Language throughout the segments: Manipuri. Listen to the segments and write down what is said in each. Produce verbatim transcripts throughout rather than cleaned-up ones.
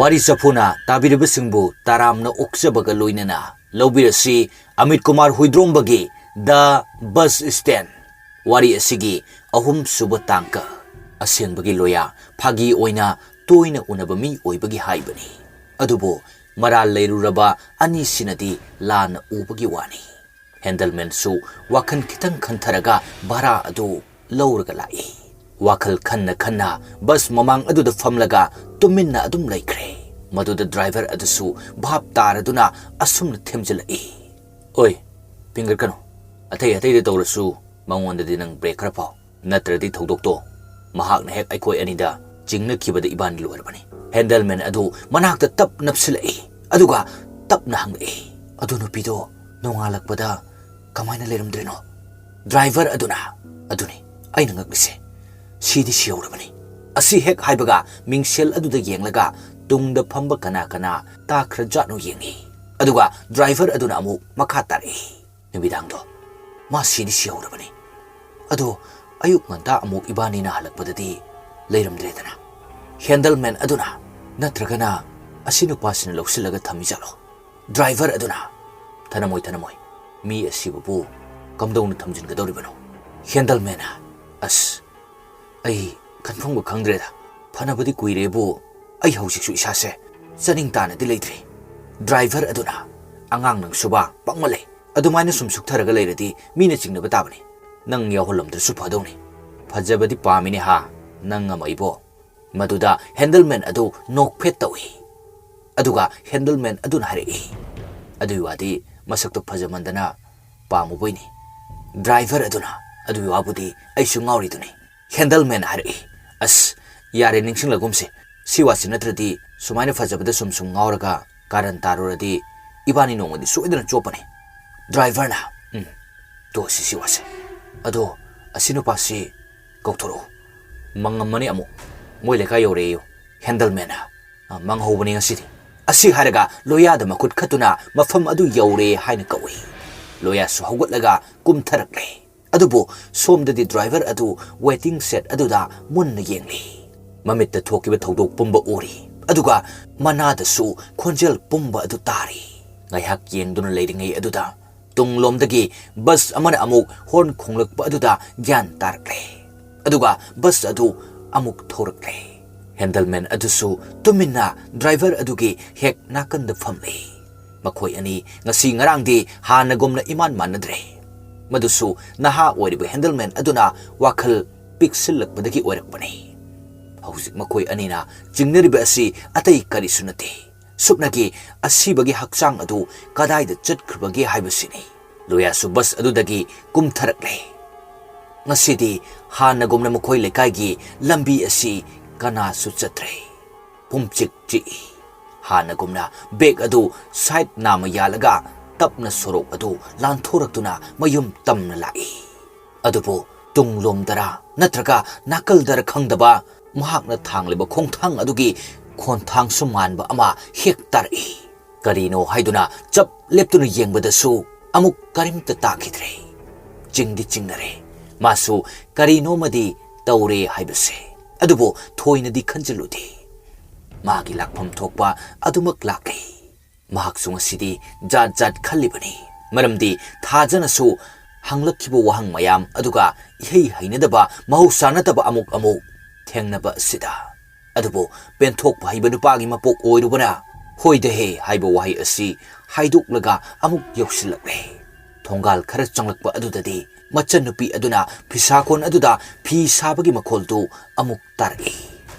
ꯋꯥꯔꯤ ꯆꯐꯨꯅ ꯇꯥꯕꯤꯔꯤꯕꯁꯤꯡꯕꯨ ꯇꯔꯥꯝꯅ ꯑꯣꯛꯆꯕꯒ ꯂꯣꯏꯅꯅ ꯂꯧꯕꯤꯔꯁꯤ Amit Kumar ꯍꯨꯏꯗ꯭ꯔꯣꯝꯕꯒꯤ The Bus Stand꯫ ꯋꯥꯔꯤ ꯑꯁꯤꯒꯤ ꯑꯍꯨꯝꯁꯨꯕ ꯇꯥꯡꯀꯛ꯫ ꯑꯁꯦꯡꯕꯒꯤ ꯂꯣꯌꯥ ꯐꯥꯒꯤ ꯑꯣꯏꯅ ꯇꯣꯏꯅ ꯎꯅꯕ ꯃꯤ ꯑꯣꯏꯕꯒꯤ ꯍꯥꯏꯕꯅꯤ꯫ ꯑꯗꯨꯕꯨ ꯃꯔꯥꯜ ꯂꯩꯔꯨꯔꯕ ꯑꯅꯤꯁꯤꯅꯗꯤ ꯂꯥꯟꯅ ꯎꯕꯒꯤ ꯋꯥꯅꯤ꯫ ꯍꯦꯟꯗꯜꯃꯦꯟꯁꯨ ꯋꯥꯈꯜ ꯈꯤꯇꯪ ꯈꯟꯊꯔꯒ ꯚꯥꯔꯥ ꯑꯗꯨ ꯂꯧꯔꯒ ꯂꯥꯛꯏ꯫ ꯋꯥꯈꯜ ꯈꯟꯅ ꯈꯟꯅ ꯕꯁ ꯃꯃꯥꯡ ꯑꯗꯨꯗ ꯐꯝꯂꯒ ꯇꯨꯃꯤꯟꯅ ꯑꯗꯨꯝ ꯂꯩꯈ꯭ꯔꯦ꯫ ꯃꯗꯨꯗ ꯗ꯭ꯔꯥꯏꯚꯔ ꯑꯗꯨꯁꯨ ꯚꯥꯞ ꯇꯥꯔꯗꯨꯅ ꯑꯁꯨꯝꯅ ꯊꯦꯝꯖꯤꯜꯂꯛꯏ, "ꯑꯣꯏ, ꯄꯤꯡꯒꯠꯀꯅꯨ꯫ ꯑꯇꯩ ꯑꯇꯩꯗ ꯇꯧꯔꯁꯨ ꯃꯉꯣꯟꯗꯗꯤ ꯅꯪ ꯕ꯭ꯔꯦꯛ ꯈꯔ ꯐꯥꯎ, ꯅꯠꯇ꯭ꯔꯗꯤ ꯊꯧꯗꯣꯛꯇꯣ ꯃꯍꯥꯛꯅ ꯍꯦꯛ ꯑꯩꯈꯣꯏ ꯑꯅꯤꯗ ꯆꯤꯡꯅꯈꯤꯕꯗ ꯏꯕꯥꯅꯤ ꯂꯣꯏꯔꯕꯅꯤ꯫" ꯍꯦꯟꯗꯜꯃꯦꯟ ꯑꯗꯨ ꯃꯅꯥꯛꯇ ꯇꯞ ꯅꯞꯁꯤꯜꯂꯛꯏ, ꯑꯗꯨꯒ ꯇꯞꯅ ꯍꯪꯂꯛꯏ, "ꯑꯗꯨ ꯅꯨꯄꯤꯗꯣ ꯅꯣꯡꯉꯥꯜꯂꯛꯄꯗ ꯀꯃꯥꯏꯅ ꯂꯩꯔꯝꯗ꯭ꯔꯤꯅꯣ?" ꯗ꯭ꯔꯥꯏꯚꯔ ꯑꯗꯨꯅ, "ꯑꯗꯨꯅꯤ ꯑꯩꯅ ꯉꯛꯂꯤꯁꯦ꯫ ꯁꯤꯗꯤ ꯁꯤꯍꯧꯔꯕꯅꯤ꯫" ꯑꯁꯤ ꯍꯦꯛ ꯍꯥꯏꯕꯒ ꯃꯤꯡꯁꯦꯜ ꯑꯗꯨꯗ ꯌꯦꯡꯂꯒ ꯇꯨꯡꯗ ꯐꯝꯕ ꯀꯅꯥ ꯀꯅꯥ ꯇꯥꯈ꯭ꯔꯖꯥꯠꯅꯣ ꯌꯦꯡꯏ꯫ ꯑꯗꯨꯒ ꯗ꯭ꯔꯥꯏꯚꯔ ꯑꯗꯨꯅ ꯑꯃꯨꯛ ꯃꯈꯥ ꯇꯥꯔꯛꯏ, "ꯅꯨꯃꯤꯗꯥꯡꯗꯣ ꯃꯥ ꯁꯤꯗꯤ ꯁꯤꯍꯧꯔꯕꯅꯤ꯫ ꯑꯗꯣ ꯑꯌꯨꯛ ꯉꯟꯇꯥ ꯑꯃꯨꯛ ꯏꯕꯥꯅꯤꯅ ꯍꯜꯂꯛꯄꯗꯗꯤ ꯂꯩꯔꯝꯗ꯭ꯔꯦꯗꯅ꯫" ꯍꯦꯟꯗꯜꯃꯦꯟ ꯑꯗꯨꯅ, "ꯅꯠꯇ꯭ꯔꯒꯅ ꯑꯁꯤ ꯅꯨꯄꯥꯁꯤꯅ ꯂꯧꯁꯤꯜꯂꯒ ꯊꯝꯃꯤꯖꯥꯠꯂꯣ?" ꯗ꯭ꯔꯥꯏꯚꯔ ꯑꯗꯨꯅ, "ꯊꯅꯝꯃꯣꯏ, ꯊꯅꯝꯃꯣꯏ꯫ ꯃꯤ ꯑꯁꯤꯕꯨꯕꯨ ꯀꯝꯗꯧꯅ ꯊꯝꯖꯤꯟꯒꯗꯧꯔꯤꯕꯅꯣ?" ꯍꯦꯟꯗꯜꯃꯦꯟꯅ, "ꯑꯁ, ꯑꯩ ꯀꯟꯐꯝꯒ ꯈꯪꯗ꯭ꯔꯦꯗ꯫ ꯐꯅꯕꯗꯤ ꯀꯨꯏꯔꯦꯕꯨ, ꯑꯩ ꯍꯧꯖꯤꯛꯁꯨ ꯏꯁꯥꯁꯦ ꯆꯥꯅꯤꯡ ꯇꯥꯅꯗꯤ ꯂꯩꯇ꯭ꯔꯤ꯫" ꯗ꯭ꯔꯥꯏꯚꯔ ꯑꯗꯨꯅ, "ꯑꯉꯥꯡ ꯅꯪꯁꯨꯕ ꯄꯪꯃꯜꯂꯦ꯫ ꯑꯗꯨꯃꯥꯏꯅ ꯁꯨꯝ ꯁꯨꯛꯊꯔꯒ ꯂꯩꯔꯗꯤ ꯃꯤꯅ ꯆꯤꯡꯅꯕ ꯇꯥꯕꯅꯤ꯫ ꯅꯪ ꯌꯥꯎꯍꯜꯂꯝꯗ꯭ꯔꯁꯨ ꯐꯗꯧꯅꯤ꯫ ꯐꯖꯕꯗꯤ ꯄꯥꯝꯃꯤꯅꯦ ꯍꯥ, ꯅꯪ ꯑꯃ ꯏꯕꯣ?" ꯃꯗꯨꯗ ꯍꯦꯟꯗꯜꯃꯦꯟ ꯑꯗꯨ ꯅꯣꯛꯐꯦꯠ ꯇꯧꯏ꯫ ꯑꯗꯨꯒ ꯍꯦꯟꯗꯜꯃꯦꯟ ꯑꯗꯨꯅ ꯍꯥꯏꯔꯛꯏ, "ꯑꯗꯨꯒꯤ ꯋꯥꯗꯤ ꯃꯁꯛꯇꯣ ꯐꯖꯃꯟꯗꯅ ꯄꯥꯝꯃꯨꯕꯩꯅꯤ꯫" ꯗ꯭ꯔꯥꯏꯚꯔ ꯑꯗꯨꯅ, "ꯑꯗꯨꯒꯤ ꯋꯥꯕꯨꯗꯤ ꯑꯩꯁꯨ ꯉꯥꯎꯔꯤꯗꯨꯅꯤ꯫" ꯍꯦꯟꯗꯜꯃꯦꯟ ꯍꯥꯏꯔꯛꯏ, "ꯑꯁ, ꯌꯥꯔꯦ, ꯅꯤꯡꯁꯤꯡꯂꯒꯨꯝꯁꯦ꯫ ꯁꯤ ꯋꯥꯁꯤ ꯅꯠꯇ꯭ꯔꯗꯤ ꯁꯨꯃꯥꯏꯅ ꯐꯖꯕꯗ ꯁꯨꯝ ꯁꯨꯝ ꯉꯥꯎꯔꯒ ꯀꯥꯔꯟ ꯇꯥꯔꯨꯔꯗꯤ ꯏꯕꯥꯅꯤ ꯅꯣꯡꯃꯗꯤ ꯁꯣꯏꯗꯅ ꯆꯣꯞꯄꯅꯤ꯫" ꯗ꯭ꯔꯥꯏꯚꯔꯅ, "ꯎꯝ, ꯇꯣꯛꯑꯁꯤ ꯁꯤ ꯋꯥꯁꯦ꯫ ꯑꯗꯣ ꯑꯁꯤ ꯅꯨꯄꯥꯁꯤ ꯀꯧꯊꯣꯔꯛꯎ꯫ ꯃꯪꯉꯝꯃꯅꯤ ꯑꯃꯨꯛ꯫ ꯃꯣꯏ ꯂꯩꯀꯥꯏ ꯌꯧꯔꯛꯑꯦꯌꯨ꯫" ꯍꯦꯟꯗꯜꯃꯦꯟꯅ, "ꯑ, ꯃꯪꯍꯧꯕꯅꯤ ꯉꯁꯤꯗꯤ꯫" ꯑꯁꯤ ꯍꯥꯏꯔꯒ ꯂꯣꯌꯥꯗ ꯃꯈꯨꯠ ꯈꯠꯇꯨꯅ ꯃꯐꯝ ꯑꯗꯨ ꯌꯧꯔꯦ ꯍꯥꯏꯅ ꯀꯧꯏ꯫ ꯂꯣꯌꯥꯁꯨ ꯍꯧꯒꯠꯂꯒ ꯀꯨꯝꯊꯔꯛꯂꯦ꯫ ꯑꯗꯨꯕꯨ ꯁꯣꯝꯗꯗꯤ ꯗ꯭ꯔꯥꯏꯚꯔ ꯑꯗꯨ ꯋꯦꯇꯤꯡ ꯁꯦꯠ ꯑꯗꯨꯗ ꯃꯨꯟꯅ ꯌꯦꯡꯂꯤ꯫ ꯃꯃꯤꯠꯇ ꯊꯣꯛꯈꯤꯕ ꯊꯧꯗꯣꯛ ꯄꯨꯝꯕ ꯎꯔꯤ꯫ ꯑꯗꯨꯒ ꯃꯅꯥꯗꯁꯨ ꯈꯣꯟꯖꯦꯜ ꯄꯨꯝꯕ ꯑꯗꯨ ꯇꯥꯔꯤ꯫ ꯉꯥꯏꯍꯥꯛ ꯌꯦꯡꯗꯨꯅ ꯂꯩꯔꯤꯉꯩ ꯑꯗꯨꯗ ꯇꯨꯡꯂꯣꯝꯗꯒꯤ ꯕꯁ ꯑꯃꯅ ꯑꯃꯨꯛ ꯍꯣꯔꯟ ꯈꯣꯡꯂꯛꯄ ꯑꯗꯨꯗ ꯒ꯭ꯌꯥꯟ ꯇꯥꯔꯛꯂꯦ꯫ ꯑꯗꯨꯒ ꯕꯁ ꯑꯗꯨ ꯑꯃꯨꯛ ꯊꯧꯔꯛꯂꯦ꯫ ꯍꯦꯟꯗꯜꯃꯦꯟ ꯑꯗꯨꯁꯨ ꯇꯨꯃꯤꯟꯅ ꯗ꯭ꯔꯥꯏꯚꯔ ꯑꯗꯨꯒꯤ ꯍꯦꯛ ꯅꯥꯀꯟꯗ ꯐꯝꯂꯤ꯫ ꯃꯈꯣꯏ ꯑꯅꯤ ꯉꯁꯤ ꯉꯔꯥꯡꯗꯤ ꯍꯥꯟꯅꯒꯨꯝꯅ ꯏꯃꯥꯟ ꯃꯥꯟꯅꯗ꯭ꯔꯦ꯫ ꯃꯗꯨꯁꯨ ꯅꯍꯥ ꯑꯣꯏꯔꯤꯕ ꯍꯦꯟꯗꯜꯃꯦꯟ ꯑꯗꯨꯅ ꯋꯥꯈꯜ ꯄꯤꯛꯁꯤꯜꯂꯛꯄꯗꯒꯤ ꯑꯣꯏꯔꯛꯄꯅꯤ꯫ ꯍꯧꯖꯤꯛ ꯃꯈꯣꯏ ꯑꯅꯤꯅ ꯆꯤꯡꯅꯔꯤꯕ ꯑꯁꯤ ꯑꯇꯩ ꯀꯔꯤꯁꯨ ꯅꯠꯇꯦ, ꯁꯨꯞꯅꯒꯤ ꯑꯁꯤꯕꯒꯤ ꯍꯛꯆꯥꯡ ꯑꯗꯨ ꯀꯗꯥꯏꯗ ꯆꯠꯈ꯭ꯔꯕꯒꯦ ꯍꯥꯏꯕꯁꯤꯅꯤ꯫ ꯂꯣꯌꯥꯁꯨ ꯕꯁ ꯑꯗꯨꯗꯒꯤ ꯀꯨꯝꯊꯔꯛꯂꯦ꯫ ꯉꯁꯤꯗꯤ ꯍꯥꯟꯅꯒꯨꯝꯅ ꯃꯈꯣꯏ ꯂꯩꯀꯥꯏꯒꯤ ꯂꯝꯕꯤ ꯑꯁꯤ ꯀꯅꯥꯁꯨ ꯆꯠꯇ꯭ꯔꯦ꯫ ꯄꯨꯝꯆꯤꯛ ꯆꯤꯛꯏ꯫ ꯍꯥꯟꯅꯒꯨꯝꯅ ꯕꯦꯒ ꯑꯗꯨ ꯁꯥꯏꯠ ꯅꯥꯝꯃ ꯌꯥꯜꯂꯒ ꯇꯞꯅ ꯁꯣꯔꯣꯛ ꯑꯗꯨ ꯂꯥꯟꯊꯣꯔꯛꯇꯨꯅ ꯃꯌꯨꯝ ꯇꯝꯅ ꯂꯥꯛꯏ꯫ ꯑꯗꯨꯕꯨ ꯇꯨꯡꯂꯣꯝꯗꯔ ꯅꯠꯇ꯭ꯔꯒ ꯅꯥꯀꯜꯗꯔ ꯈꯪꯗꯕ ꯃꯍꯥꯛꯅ ꯊꯥꯡꯂꯤꯕ ꯈꯣꯡꯊꯥꯡ ꯑꯗꯨꯒꯤ ꯈꯣꯟꯊꯥꯡꯁꯨ ꯃꯥꯟꯕ ꯑꯃ ꯍꯦꯛ ꯇꯥꯔꯛꯏ꯫ ꯀꯔꯤꯅꯣ ꯍꯥꯏꯗꯨꯅ ꯆꯞ ꯂꯦꯞꯇꯨꯅ ꯌꯦꯡꯕꯗꯁꯨ ꯑꯃꯨꯛ ꯀꯔꯤꯝꯇ ꯇꯥꯈꯤꯗ꯭ꯔꯦ꯫ ꯆꯤꯡꯗꯤ ꯆꯤꯡꯅꯔꯦ꯫ ꯃꯥꯁꯨ ꯀꯔꯤꯅꯣꯃꯗꯤ ꯇꯧꯔꯦ ꯍꯥꯏꯕꯁꯦ꯫ ꯑꯗꯨꯕꯨ ꯊꯣꯏꯅꯗꯤ ꯈꯟꯖꯤꯜꯂꯨꯗꯦ꯫ ꯃꯥꯒꯤ ꯂꯥꯛꯐꯝ ꯊꯣꯛꯄ ꯑꯗꯨꯃꯛ ꯂꯥꯛꯂꯤ꯫ ꯃꯍꯥꯛꯁꯨ ꯉꯁꯤꯗꯤ ꯖꯥꯠ ꯖꯥꯠ ꯈꯜꯂꯤꯕꯅꯤ꯫ ꯃꯔꯝꯗꯤ ꯊꯥꯖꯅꯁꯨ ꯍꯪꯂꯛꯈꯤꯕ ꯋꯥꯍꯪ ꯃꯌꯥꯝ ꯑꯗꯨꯒ ꯏꯍꯩ ꯍꯩꯅꯗꯕ ꯃꯍꯧꯁꯥ ꯅꯠꯇꯕ ꯑꯃꯨꯛ ꯑꯃꯨꯛ ꯊꯦꯡꯅꯕ ꯑꯁꯤꯗ꯫ ꯑꯗꯨꯕꯨ ꯄꯦꯟꯊꯣꯛꯄ ꯍꯩꯕ ꯅꯨꯄꯥꯒꯤ ꯃꯄꯣꯛ ꯑꯣꯏꯔꯨꯕꯅ "ꯍꯣꯏꯗꯍꯦ" ꯍꯥꯏꯕ ꯋꯥꯍꯩ ꯑꯁꯤ ꯍꯥꯏꯗꯣꯛꯂꯒ ꯑꯃꯨꯛ ꯌꯧꯁꯤꯜꯂꯛꯂꯦ꯫ ꯊꯣꯡꯒꯥꯜ ꯈꯔ ꯆꯪꯂꯛꯄ ꯑꯗꯨꯗꯗꯤ ꯃꯆꯟꯅꯨꯄꯤ ꯑꯗꯨꯅ ꯐꯤꯁꯥꯀꯣꯟ ꯑꯗꯨꯗ ꯐꯤ ꯁꯥꯕꯒꯤ ꯃꯈꯣꯜꯗꯨ ꯑꯃꯨꯛ ꯇꯥꯔꯛꯏ꯫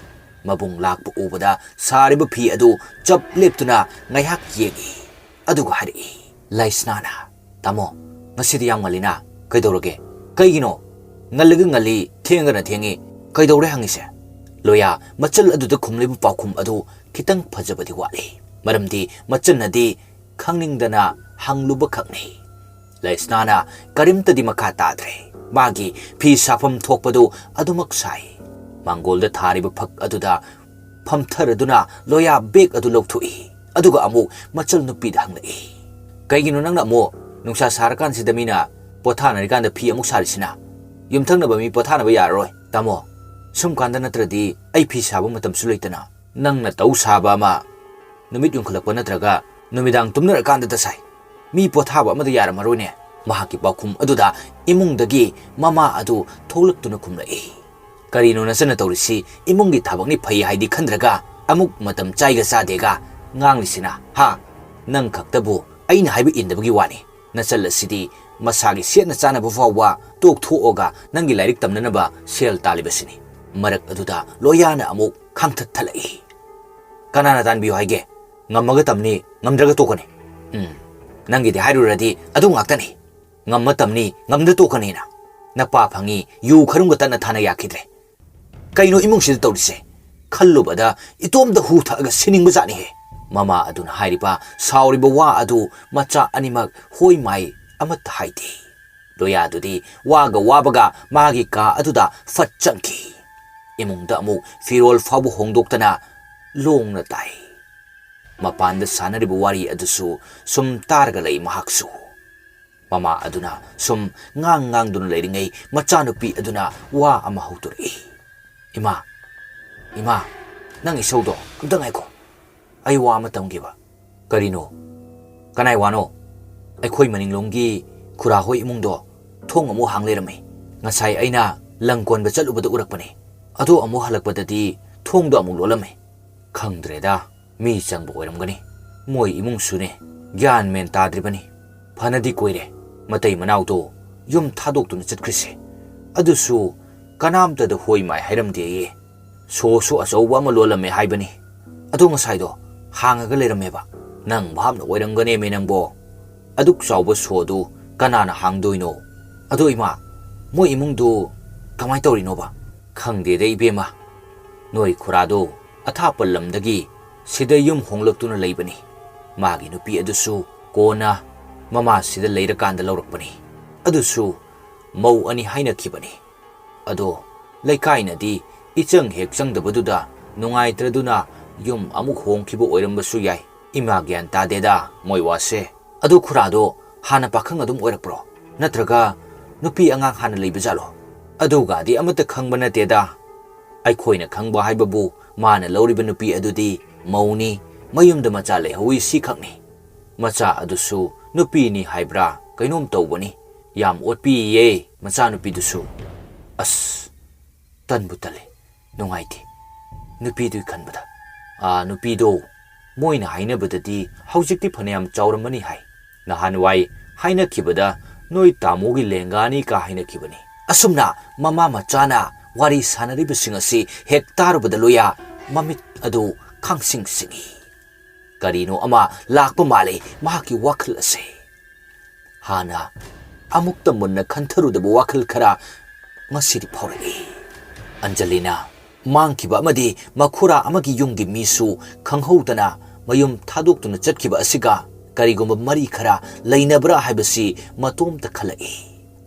ꯃꯕꯨꯡ ꯂꯥꯛꯄ ꯎꯕꯗ ꯁꯥꯔꯤꯕ ꯐꯤ ꯑꯗꯨ ꯆꯞ ꯂꯦꯞꯇꯨꯅ ꯉꯥꯏꯍꯥꯛ ꯌꯦꯡꯏ꯫ ꯑꯗꯨꯒ ꯍꯥꯏꯔꯛꯏ, ꯂꯥꯏꯁꯅꯥꯅ, "ꯇꯥꯃꯣ, ꯉꯁꯤꯗꯤ ꯌꯥꯝ ꯉꯜꯂꯤꯅ꯫ ꯀꯩꯗꯧꯔꯒꯦ? ꯀꯩꯒꯤꯅꯣ? ꯉꯜꯂꯒ ꯉꯜꯂꯤ, ꯊꯦꯡꯉꯒꯅ ꯊꯦꯡꯉꯤ꯫ ꯀꯩꯗꯧꯔꯦ ꯍꯪꯉꯤꯁꯦ?" ꯂꯣꯌꯥ ꯃꯆꯜ ꯑꯗꯨꯗ ꯈꯨꯝꯂꯤꯕ ꯄꯥꯎꯈꯨꯝ ꯑꯗꯨ ꯈꯤꯇꯪ ꯐꯖꯕꯗꯤ ꯋꯥꯠꯂꯤ꯫ ꯃꯔꯝꯗꯤ ꯃꯆꯟꯅꯗꯤ ꯈꯪꯅꯤꯡꯗꯅ ꯍꯪꯂꯨꯕ ꯈꯛꯅꯤ꯫ ꯂꯩꯁꯅꯥꯅ ꯀꯔꯤꯝꯇꯗꯤ ꯃꯈꯥ ꯇꯥꯗ꯭ꯔꯦ꯫ ꯃꯥꯒꯤ ꯐꯤ ꯁꯥꯐꯝ ꯊꯣꯛꯄꯗꯨ ꯑꯗꯨꯃꯛ ꯁꯥꯏ꯫ ꯃꯥꯡꯒꯣꯜꯗ ꯊꯥꯔꯤꯕ ꯐꯛ ꯑꯗꯨꯗ ꯐꯝꯊꯔꯗꯨꯅ ꯂꯣꯌꯥ ꯕꯦꯒ ꯑꯗꯨ ꯂꯧꯊꯣꯛꯏ꯫ ꯑꯗꯨꯒ ꯑꯃꯨꯛ ꯃꯆꯜ ꯅꯨꯄꯤꯗ ꯍꯪꯂꯛꯏ, "ꯀꯩꯒꯤꯅꯣ ꯅꯪꯅ ꯑꯃꯨꯛ ꯅꯨꯡꯁꯥ ꯁꯥꯔꯀꯥꯟꯁꯤꯗ ꯃꯤꯅ ꯄꯣꯊꯥꯅꯔꯤꯀꯥꯟꯗ ꯐꯤ ꯑꯃꯨꯛ ꯁꯥꯔꯤꯁꯤꯅ? ꯌꯨꯝꯊꯪꯅꯕ ꯃꯤ ꯄꯣꯊꯥꯅꯕ ꯌꯥꯔꯔꯣꯏ, ꯇꯥꯃꯣ꯫ ꯁꯨꯝ ꯀꯥꯟꯗ ꯅꯠꯇ꯭ꯔꯗꯤ ꯑꯩ ꯐꯤ ꯁꯥꯕ ꯃꯇꯝꯁꯨ ꯂꯩꯇꯅ꯫ ꯅꯪꯅ ꯇꯧ ꯁꯥꯕ ꯑꯃ ꯅꯨꯃꯤꯠ ꯌꯨꯡꯈꯠꯂꯛꯄ ꯅꯠꯇ꯭ꯔꯒ ꯅꯨꯃꯤꯗꯥꯡ ꯇꯨꯝꯅꯔꯀꯥꯟꯗꯇ ꯁꯥꯏ꯫ ꯃꯤ ꯄꯣꯊꯥꯕ ꯑꯃꯗ ꯌꯥꯔꯝꯃꯔꯣꯏꯅꯦ꯫ ꯃꯍꯥꯛꯀꯤ ꯄꯥꯎꯈꯨꯝ ꯑꯗꯨꯗ ꯏꯃꯨꯡꯗꯒꯤ ꯃꯃꯥ ꯑꯗꯨ ꯊꯣꯛꯂꯛꯇꯨꯅ ꯈꯨꯝꯂꯛꯏ꯫ "ꯀꯔꯤꯅꯣ ꯅꯆꯟꯅ ꯇꯧꯔꯤꯁꯤ? ꯏꯃꯨꯡꯒꯤ ꯊꯕꯛꯅꯤ ꯐꯩ ꯍꯥꯏꯗꯤ ꯈꯟꯗ꯭ꯔꯒ ꯑꯃꯨꯛ ꯃꯇꯝ ꯆꯥꯏꯒ ꯆꯥꯗꯦꯒ ꯉꯥꯡꯂꯤꯁꯤꯅ, ꯍꯥ? ꯅꯪ ꯈꯛꯇꯕꯨ ꯑꯩꯅ ꯍꯥꯏꯕ ꯏꯟꯗꯕꯒꯤ ꯋꯥꯅꯤ꯫ ꯅꯆꯜ ꯑꯁꯤꯗꯤ ꯃꯁꯥꯒꯤ ꯁꯦꯠꯅ ꯆꯥꯅꯕ ꯐꯥꯎꯕ ꯇꯣꯛꯊꯣꯛꯑꯒ ꯅꯪꯒꯤ ꯂꯥꯏꯔꯤꯛ ꯇꯝꯅꯅꯕ ꯁꯦꯜ ꯇꯥꯜꯂꯤꯕꯁꯤꯅꯤ꯫" ꯃꯔꯛ ꯑꯗꯨꯗ ꯂꯣꯌꯥꯅ ꯑꯃꯨꯛ ꯈꯥꯡꯊꯠꯊꯠꯂꯛꯏ꯫ "ꯀꯅꯥꯅ ꯇꯥꯟꯕꯤꯌꯨ ꯍꯥꯏꯒꯦ? ꯉꯝꯃꯒ ꯇꯝꯅꯤ, ꯉꯝꯗ꯭ꯔꯒ ꯇꯣꯛꯀꯅꯤ꯫ ꯎꯝ, ꯅꯪꯒꯤꯗꯤ ꯍꯥꯏꯔꯨꯔꯗꯤ ꯑꯗꯨ ꯉꯥꯛꯇꯅꯤ꯫ ꯉꯝꯃ ꯇꯝꯅꯤ, ꯉꯝꯗ ꯇꯣꯛꯀꯅꯤꯅ꯫ ꯅꯄꯥ ꯐꯪꯉꯤ, ꯌꯨ ꯈꯔꯨꯡꯒ ꯇꯠꯅ ꯊꯥꯅ ꯌꯥꯈꯤꯗ꯭ꯔꯦ꯫ ꯀꯩꯅꯣ ꯏꯃꯨꯡꯁꯤꯗ ꯇꯧꯔꯤꯁꯦ? ꯈꯜꯂꯨꯕꯗ ꯏꯇꯣꯝꯇ ꯍꯨ ꯊꯛꯑꯒ ꯁꯤꯅꯤꯡꯕꯖꯥꯠꯅꯤꯍꯦ꯫" ꯃꯃꯥ ꯑꯗꯨꯅ ꯍꯥꯏꯔꯤꯕ ꯁꯥꯎꯔꯤꯕ ꯋꯥ ꯑꯗꯨ ꯃꯆꯥ ꯑꯅꯤꯃꯛ ꯍꯣꯏ ꯃꯥꯏ ꯑꯃꯠꯇ ꯍꯥꯏꯗꯦ꯫ ꯂꯣꯌꯥꯗꯨꯗꯤ ꯋꯥꯒ ꯋꯥꯕꯒ ꯃꯥꯒꯤ ꯀꯥ ꯑꯗꯨꯗ ꯐꯠ ꯆꯪꯈꯤ꯫ ꯏꯃꯨꯡꯗ ꯑꯃꯨꯛ ꯐꯤꯔꯣꯜ ꯐꯥꯎꯕ ꯍꯣꯡꯗꯣꯛꯇꯅ ꯂꯣꯡꯅ ꯇꯥꯏ꯫ ꯃꯄꯥꯟꯗ ꯁꯥꯟꯅꯔꯤꯕ ꯋꯥꯔꯤ ꯑꯗꯨꯁꯨ ꯁꯨꯝ ꯇꯥꯔꯒ ꯂꯩ ꯃꯍꯥꯛꯁꯨ꯫ ꯃꯃꯥ ꯑꯗꯨꯅ ꯁꯨꯝ ꯉꯥꯡ ꯉꯥꯡꯗꯨꯅ ꯂꯩꯔꯤꯉꯩ ꯃꯆꯥꯅꯨꯄꯤ ꯑꯗꯨꯅ ꯋꯥ ꯑꯃ ꯍꯧꯗꯣꯔꯛꯏ꯫ "ꯏꯃꯥ, ꯏꯃꯥ, ꯅꯪ ꯏꯁꯧꯗꯣ ꯑꯝꯇ ꯉꯥꯏꯈꯣ꯫ ꯑꯩ ꯋꯥ ꯑꯃ ꯇꯝꯒꯦꯕ꯫" "ꯀꯔꯤꯅꯣ? ꯀꯅꯥꯏ ꯋꯥꯅꯣ?" "ꯑꯩꯈꯣꯏ ꯃꯅꯤꯡꯂꯣꯝꯒꯤ ꯈꯨꯔꯥ ꯍꯣꯏ ꯏꯃꯨꯡꯗꯣ ꯊꯣꯡ ꯑꯃꯨꯛ ꯍꯥꯡ ꯂꯩꯔꯝꯃꯤ꯫ ꯉꯁꯥꯏ ꯑꯩꯅ ꯂꯪ ꯀꯣꯟꯕ ꯆꯠꯂꯨꯕꯗ ꯎꯔꯛꯄꯅꯤ꯫ ꯑꯗꯣ ꯑꯃꯨꯛ ꯍꯜꯂꯛꯄꯗꯗꯤ ꯊꯣꯡꯗꯣ ꯑꯃꯨꯛ ꯂꯣꯜꯂꯝꯃꯤ꯫ ꯈꯪꯗ꯭ꯔꯦꯗ, ꯃꯤ ꯆꯪꯕ ꯑꯣꯏꯔꯝꯒꯅꯤ꯫ ꯃꯣꯏ ꯏꯃꯨꯡꯁꯨꯅꯦ, ꯒ꯭ꯌꯥꯟ ꯃꯦꯟ ꯇꯥꯗ꯭ꯔꯤꯕꯅꯤ꯫ ꯐꯅꯗꯤ ꯀꯨꯏꯔꯦ ꯃꯇꯩ ꯃꯅꯥꯎꯗꯣ ꯌꯨꯝ ꯊꯥꯗꯣꯛꯇꯨꯅ ꯆꯠꯈ꯭ꯔꯤꯁꯦ꯫ ꯑꯗꯨꯁꯨ ꯀꯅꯥꯝꯇꯗ ꯍꯣꯏ ꯃꯥꯏ ꯍꯥꯏꯔꯝꯗꯦꯌꯦ꯫ ꯁꯣꯁꯨ ꯑꯆꯧꯕ ꯑꯃ ꯂꯣꯜꯂꯝꯃꯦ ꯍꯥꯏꯕꯅꯤ꯫ ꯑꯗꯣ ꯉꯁꯥꯏꯗꯣ ꯍꯥꯡꯉꯒ ꯂꯩꯔꯝꯃꯦꯕ꯫ ꯅꯪ ꯚꯥꯞꯅ ꯑꯣꯏꯔꯝꯒꯅꯦꯃꯦ ꯅꯪꯕꯣ꯫ ꯑꯗꯨꯛ ꯆꯥꯎꯕ ꯁꯣꯗꯨ ꯀꯅꯥꯅ ꯍꯥꯡꯗꯣꯏꯅꯣ? ꯑꯗꯣ ꯏꯃꯥ, ꯃꯣꯏ ꯏꯃꯨꯡꯗꯨ ꯀꯃꯥꯏ ꯇꯧꯔꯤꯅꯣꯕ?" "ꯈꯪꯗꯦꯗ ꯏꯕꯦꯝꯃ, ꯅꯣꯏ ꯈꯨꯔꯥꯗꯣ ꯑꯊꯥꯞꯄ ꯂꯝꯗꯒꯤ ꯁꯤꯗ ꯌꯨꯝ ꯍꯣꯡꯂꯛꯇꯨꯅ ꯂꯩꯕꯅꯤ꯫ ꯃꯥꯒꯤ ꯅꯨꯄꯤ ꯑꯗꯨꯁꯨ ꯀꯣꯟꯅ ꯃꯃꯥꯁꯤꯗ ꯂꯩꯔꯀꯥꯟꯗ ꯂꯧꯔꯛꯄꯅꯤ꯫ ꯑꯗꯨꯁꯨ ꯃꯧ ꯑꯅꯤ ꯍꯥꯏꯅꯈꯤꯕꯅꯤ꯫ ꯑꯗꯣ ꯂꯩꯀꯥꯏꯅꯗꯤ ꯏꯆꯪ ꯍꯦꯛ ꯆꯪꯗꯕꯗꯨꯗ ꯅꯨꯡꯉꯥꯏꯇ꯭ꯔꯗꯨꯅ ꯌꯨꯝ ꯑꯃꯨꯛ ꯍꯣꯡꯈꯤꯕ ꯑꯣꯏꯔꯝꯕꯁꯨ ꯌꯥꯏ꯫ ꯏꯃꯥ ꯒ꯭ꯌꯥꯟ ꯇꯥꯗꯦꯗ ꯃꯣꯏ ꯋꯥꯁꯦ꯫ ꯑꯗꯨ ꯈꯨꯔꯥꯗꯣ ꯍꯥꯟꯅ ꯄꯥꯈꯪ ꯑꯗꯨꯝ ꯑꯣꯏꯔꯛꯄ꯭ꯔꯣ? ꯅꯠꯇ꯭ꯔꯒ ꯅꯨꯄꯤ ꯑꯉꯥꯡ ꯍꯥꯟꯅ ꯂꯩꯕ ꯖꯥꯠꯂꯣ?" "ꯑꯗꯨꯒꯗꯤ ꯑꯃꯠꯇ ꯈꯪꯕ ꯅꯠꯇꯦꯗ꯫ ꯑꯩꯈꯣꯏꯅ ꯈꯪꯕ ꯍꯥꯏꯕꯕꯨ ꯃꯥꯅ ꯂꯧꯔꯤꯕ ꯅꯨꯄꯤ ꯑꯗꯨꯗꯤ ꯃꯧꯅꯤ, ꯃꯌꯨꯝꯗ ꯃꯆꯥ ꯂꯩꯍꯧꯏ, ꯁꯤꯈꯛꯅꯤ꯫ ꯃꯆꯥ ꯑꯗꯨꯁꯨ ꯅꯨꯄꯤꯅꯤ ꯍꯥꯏꯕ꯭ꯔꯥ ꯀꯩꯅꯣꯝ ꯇꯧꯕꯅꯤ꯫ ꯌꯥꯝ ꯑꯣꯠꯄꯤꯌꯦ ꯃꯆꯥꯅꯨꯄꯤꯗꯨꯁꯨ꯫ ꯑꯁ, ꯇꯟꯕꯨ ꯇꯜꯂꯦ, ꯅꯨꯡꯉꯥꯏꯇꯦ ꯅꯨꯄꯤꯗꯨꯒꯤ ꯈꯟꯕꯗ꯫ ꯑꯥ, ꯅꯨꯄꯤꯗꯣ, ꯃꯣꯏꯅ ꯍꯥꯏꯅꯕꯗꯗꯤ ꯍꯧꯖꯤꯛꯇꯤ ꯐꯅꯌꯥꯝ ꯆꯥꯎꯔꯝꯃꯅꯤ ꯍꯥꯏ꯫ ꯅꯍꯥꯟꯋꯥꯏ ꯍꯥꯏꯅꯈꯤꯕꯗ ꯅꯣꯏ ꯇꯥꯃꯣꯒꯤ ꯂꯦꯡꯒꯥꯅꯤ ꯀꯥ ꯍꯥꯏꯅꯈꯤꯕꯅꯤ꯫ ꯑꯁꯨꯝꯅ ꯃꯃꯥ ꯃꯆꯥꯅ ꯋꯥꯔꯤ ꯁꯥꯟꯅꯔꯤꯕꯁꯤꯡ ꯑꯁꯤ ꯍꯦꯛ ꯇꯥꯔꯨꯕꯗ ꯂꯣꯌꯥ ꯃꯃꯤꯠ ꯑꯗꯨ ꯈꯪꯁꯤꯡ ꯁꯤꯡꯏ꯫ ꯀꯔꯤꯅꯣ ꯑꯃ ꯂꯥꯛꯄ ꯃꯥꯜꯂꯤ ꯃꯍꯥꯛꯀꯤ ꯋꯥꯈꯜ ꯑꯁꯦ꯫ ꯍꯥꯟꯅ ꯑꯃꯨꯛꯇ ꯃꯨꯟꯅ ꯈꯟꯊꯔꯨꯗꯕ ꯋꯥꯈꯜ ꯈꯔ ꯉꯁꯤꯗꯤ ꯐꯥꯎꯔꯛꯏ꯫ ꯑꯟꯖꯂꯤꯅ ꯃꯥꯡꯈꯤꯕ ꯑꯃꯗꯤ ꯃꯈꯨꯔꯥ ꯑꯃꯒꯤ ꯌꯨꯝꯒꯤ ꯃꯤꯁꯨ ꯈꯪꯍꯧꯗꯅ ꯃꯌꯨꯝ ꯊꯥꯗꯣꯛꯇꯨꯅ ꯆꯠꯈꯤꯕ ꯑꯁꯤꯒ ꯀꯔꯤꯒꯨꯝꯕ ꯃꯔꯤ ꯈꯔ ꯂꯩꯅꯕ꯭ꯔꯥ ꯍꯥꯏꯕꯁꯤ ꯃꯇꯣꯝꯇ ꯈꯜꯂꯛꯏ꯫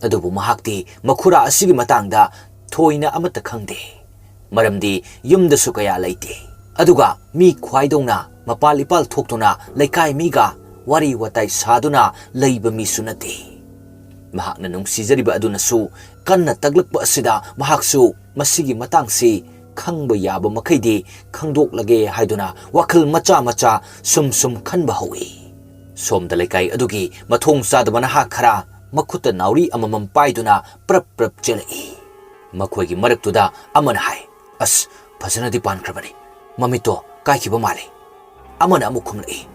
ꯑꯗꯨꯕꯨ ꯃꯍꯥꯛꯇꯤ ꯃꯈꯨꯔꯥ ꯑꯁꯤꯒꯤ ꯃꯇꯥꯡꯗ ꯊꯣꯏꯅ ꯑꯃꯠꯇ ꯈꯪꯗꯦ꯫ ꯃꯔꯝꯗꯤ ꯌꯨꯝꯗꯁꯨ ꯀꯌꯥ ꯂꯩꯇꯦ꯫ ꯑꯗꯨꯒ ꯃꯤ ꯈ꯭ꯋꯥꯏꯗꯧꯅ ꯃꯄꯥꯜ ꯏꯄꯥꯜ ꯊꯣꯛꯇꯨꯅ ꯂꯩꯀꯥꯏ ꯃꯤꯒ ꯋꯥꯔꯤ ꯋꯥꯇꯥꯏ ꯁꯥꯗꯨꯅ ꯂꯩꯕ ꯃꯤꯁꯨ ꯅꯠꯇꯦ꯫ ꯃꯍꯥꯛꯅ ꯅꯨꯡꯁꯤꯖꯔꯤꯕ ꯑꯗꯨꯅꯁꯨ ꯀꯟꯅ ꯇꯛꯂꯛꯄ ꯑꯁꯤꯗ ꯃꯍꯥꯛꯁꯨ ꯃꯁꯤꯒꯤ ꯃꯇꯥꯡꯁꯤ ꯈꯪꯕ ꯌꯥꯕ ꯃꯈꯩꯗꯤ ꯈꯪꯗꯣꯛꯂꯒꯦ ꯍꯥꯏꯗꯨꯅ ꯋꯥꯈꯜ ꯃꯆꯥ ꯃꯆꯥ ꯁꯨꯝ ꯁꯨꯝ ꯈꯟꯕ ꯍꯧꯏ꯫ ꯁꯣꯝꯗ ꯂꯩꯀꯥꯏ ꯑꯗꯨꯒꯤ ꯃꯊꯣꯡ ꯆꯥꯗꯕ ꯅꯍꯥ ꯈꯔ ꯃꯈꯨꯠꯇ ꯅꯥꯎꯔꯤ ꯑꯃꯃꯝ ꯄꯥꯏꯗꯨꯅ ꯄ꯭ꯔꯞ ꯄ꯭ꯔꯞ ꯆꯦꯜꯂꯛꯏ꯫ ꯃꯈꯣꯏꯒꯤ ꯃꯔꯛꯇꯨꯗ ꯑꯃꯅ ꯍꯥꯏ, "ꯑꯁ, ꯐꯖꯅꯗꯤ ꯄꯥꯟꯈ꯭ꯔꯕꯅꯤ꯫ ꯃꯃꯤꯠꯇꯣ ꯀꯥꯏꯈꯤꯕ ꯃꯥꯜꯂꯤ꯫" ꯑꯃꯅ ꯑꯃꯨꯛ ꯈꯨꯝꯂꯛꯏ,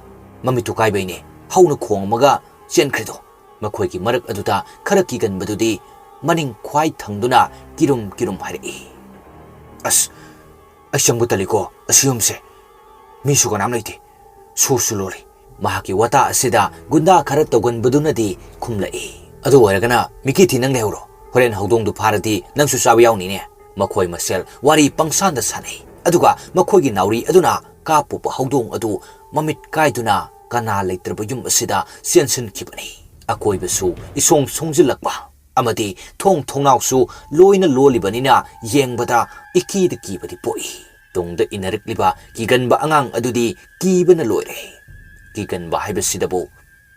"ꯃꯃꯤꯠꯇꯨ ꯀꯥꯏꯕꯩꯅꯦ, ꯍꯧꯅ ꯈꯣꯡꯉꯝꯃꯒ ꯆꯦꯟꯈ꯭ꯔꯤꯗꯣ꯫" ꯃꯈꯣꯏꯒꯤ ꯃꯔꯛ ꯑꯗꯨꯗ ꯈꯔ ꯀꯤꯒꯟꯕꯗꯨꯗꯤ ꯃꯅꯤꯡ ꯈ꯭ꯋꯥꯏ ꯊꯪꯗꯨꯅ ꯀꯤꯔꯨꯝ ꯀꯤꯔꯨꯝ ꯍꯥꯏꯔꯛꯏ, "ꯑꯁ, ꯑꯩ ꯆꯪꯕ ꯇꯜꯂꯤꯀꯣ ꯑꯁꯤ ꯌꯨꯝꯁꯦ꯫ ꯃꯤꯁꯨ ꯀꯅꯥꯝ ꯂꯩꯇꯦ꯫ ꯁꯨꯁꯨ ꯂꯣꯜꯂꯤ꯫" ꯃꯍꯥꯛꯀꯤ ꯋꯥꯇꯥ ꯑꯁꯤꯗ ꯒꯨꯟꯗꯥ ꯈꯔ ꯇꯧꯒꯟꯕꯗꯨꯅꯗꯤ ꯈꯨꯝꯂꯛꯏ, "ꯑꯗꯨ ꯑꯣꯏꯔꯒꯅ ꯃꯤꯀꯤ ꯊꯤ ꯅꯪ ꯂꯩꯍꯧꯔꯣ꯫ ꯍꯣꯔꯦꯟ ꯍꯧꯗꯣꯡꯗꯨ ꯐꯥꯔꯗꯤ ꯅꯪꯁꯨ ꯆꯥꯕ ꯌꯥꯎꯅꯤꯅꯦ꯫" ꯃꯈꯣꯏ ꯃꯁꯦꯜ ꯋꯥꯔꯤ ꯄꯪꯁꯥꯟꯗ ꯁꯥꯟꯅꯩ꯫ ꯑꯗꯨꯒ ꯃꯈꯣꯏꯒꯤ ꯅꯥꯎꯔꯤ ꯑꯗꯨꯅ ꯀꯥꯞꯄꯨꯕ ꯍꯧꯗꯣꯡ ꯑꯗꯨ ꯃꯃꯤꯠ ꯀꯥꯏꯗꯨꯅ ꯀꯅꯥ ꯂꯩꯇ꯭ꯔꯕ ꯌꯨꯝ ꯑꯁꯤꯗ ꯆꯦꯟꯁꯤꯟꯈꯤꯕꯅꯤ꯫ ꯑꯀꯣꯏꯕꯁꯨ ꯏꯁꯣꯡ ꯁꯣꯡꯖꯤꯜꯂꯛꯄ ꯑꯃꯗꯤ ꯊꯣꯡ ꯊꯣꯡꯅꯥꯎꯁꯨ ꯂꯣꯏꯅ ꯂꯣꯜꯂꯤꯕꯅꯤꯅ ꯌꯦꯡꯕꯗ ꯏꯀꯤꯗ ꯀꯤꯕꯗꯤ ꯄꯣꯛꯏ꯫ ꯇꯨꯡꯗ ꯏꯟꯅꯔꯛꯂꯤꯕ ꯀꯤꯒꯟꯕ ꯑꯉꯥꯡ ꯑꯗꯨꯗꯤ ꯀꯤꯕꯅ ꯂꯣꯏꯔꯦ꯫ ꯀꯤꯒꯟꯕ ꯍꯥꯏꯕꯁꯤꯗꯕꯨ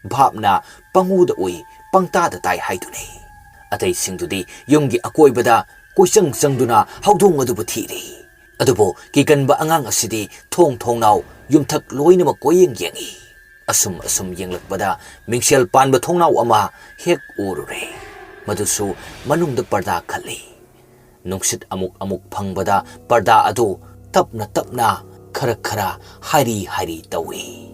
ꯚꯥꯞꯅ ꯄꯪꯎꯗ ꯎꯏ, ꯄꯪꯇꯥꯗ ꯇꯥꯏ ꯍꯥꯏꯗꯨꯅꯤ꯫ ꯑꯇꯩꯁꯤꯡꯗꯨꯗꯤ ꯌꯨꯝꯒꯤ ꯑꯀꯣꯏꯕꯗ ꯀꯣꯏꯆꯪ ꯆꯪꯗꯨꯅ ꯍꯧꯗꯣꯡ ꯑꯗꯨꯕꯨ ꯊꯤꯔꯤ꯫ ꯑꯗꯨꯕꯨ ꯀꯤꯒꯟꯕ ꯑꯉꯥꯡ ꯑꯁꯤꯗꯤ ꯊꯣꯡ ꯊꯣꯡꯅꯥꯎ ꯌꯨꯝꯊꯛ ꯂꯣꯏꯅꯃꯛ ꯀꯣꯏꯌꯦꯡ ꯌꯦꯡꯏ꯫ ꯑꯁꯨꯝ ꯑꯁꯨꯝ ꯌꯦꯡꯂꯛꯄꯗ ꯃꯤꯡꯁꯦꯜ ꯄꯥꯟꯕ ꯊꯣꯡꯅꯥꯎ ꯑꯃ ꯍꯦꯛ ꯎꯔꯨꯔꯦ꯫ ꯃꯗꯨꯁꯨ ꯃꯅꯨꯡꯗ ꯄꯔꯗꯥ ꯈꯜꯂꯤ꯫ ꯅꯨꯡꯁꯤꯠ ꯑꯃꯨꯛ ꯑꯃꯨꯛ ꯐꯪꯕꯗ ꯄꯔꯗꯥ ꯑꯗꯨ ꯇꯞꯅ ꯇꯞꯅ ꯈꯔ ꯈꯔ ꯍꯥꯏꯔꯤ ꯍꯥꯏꯔꯤ ꯇꯧꯏ꯫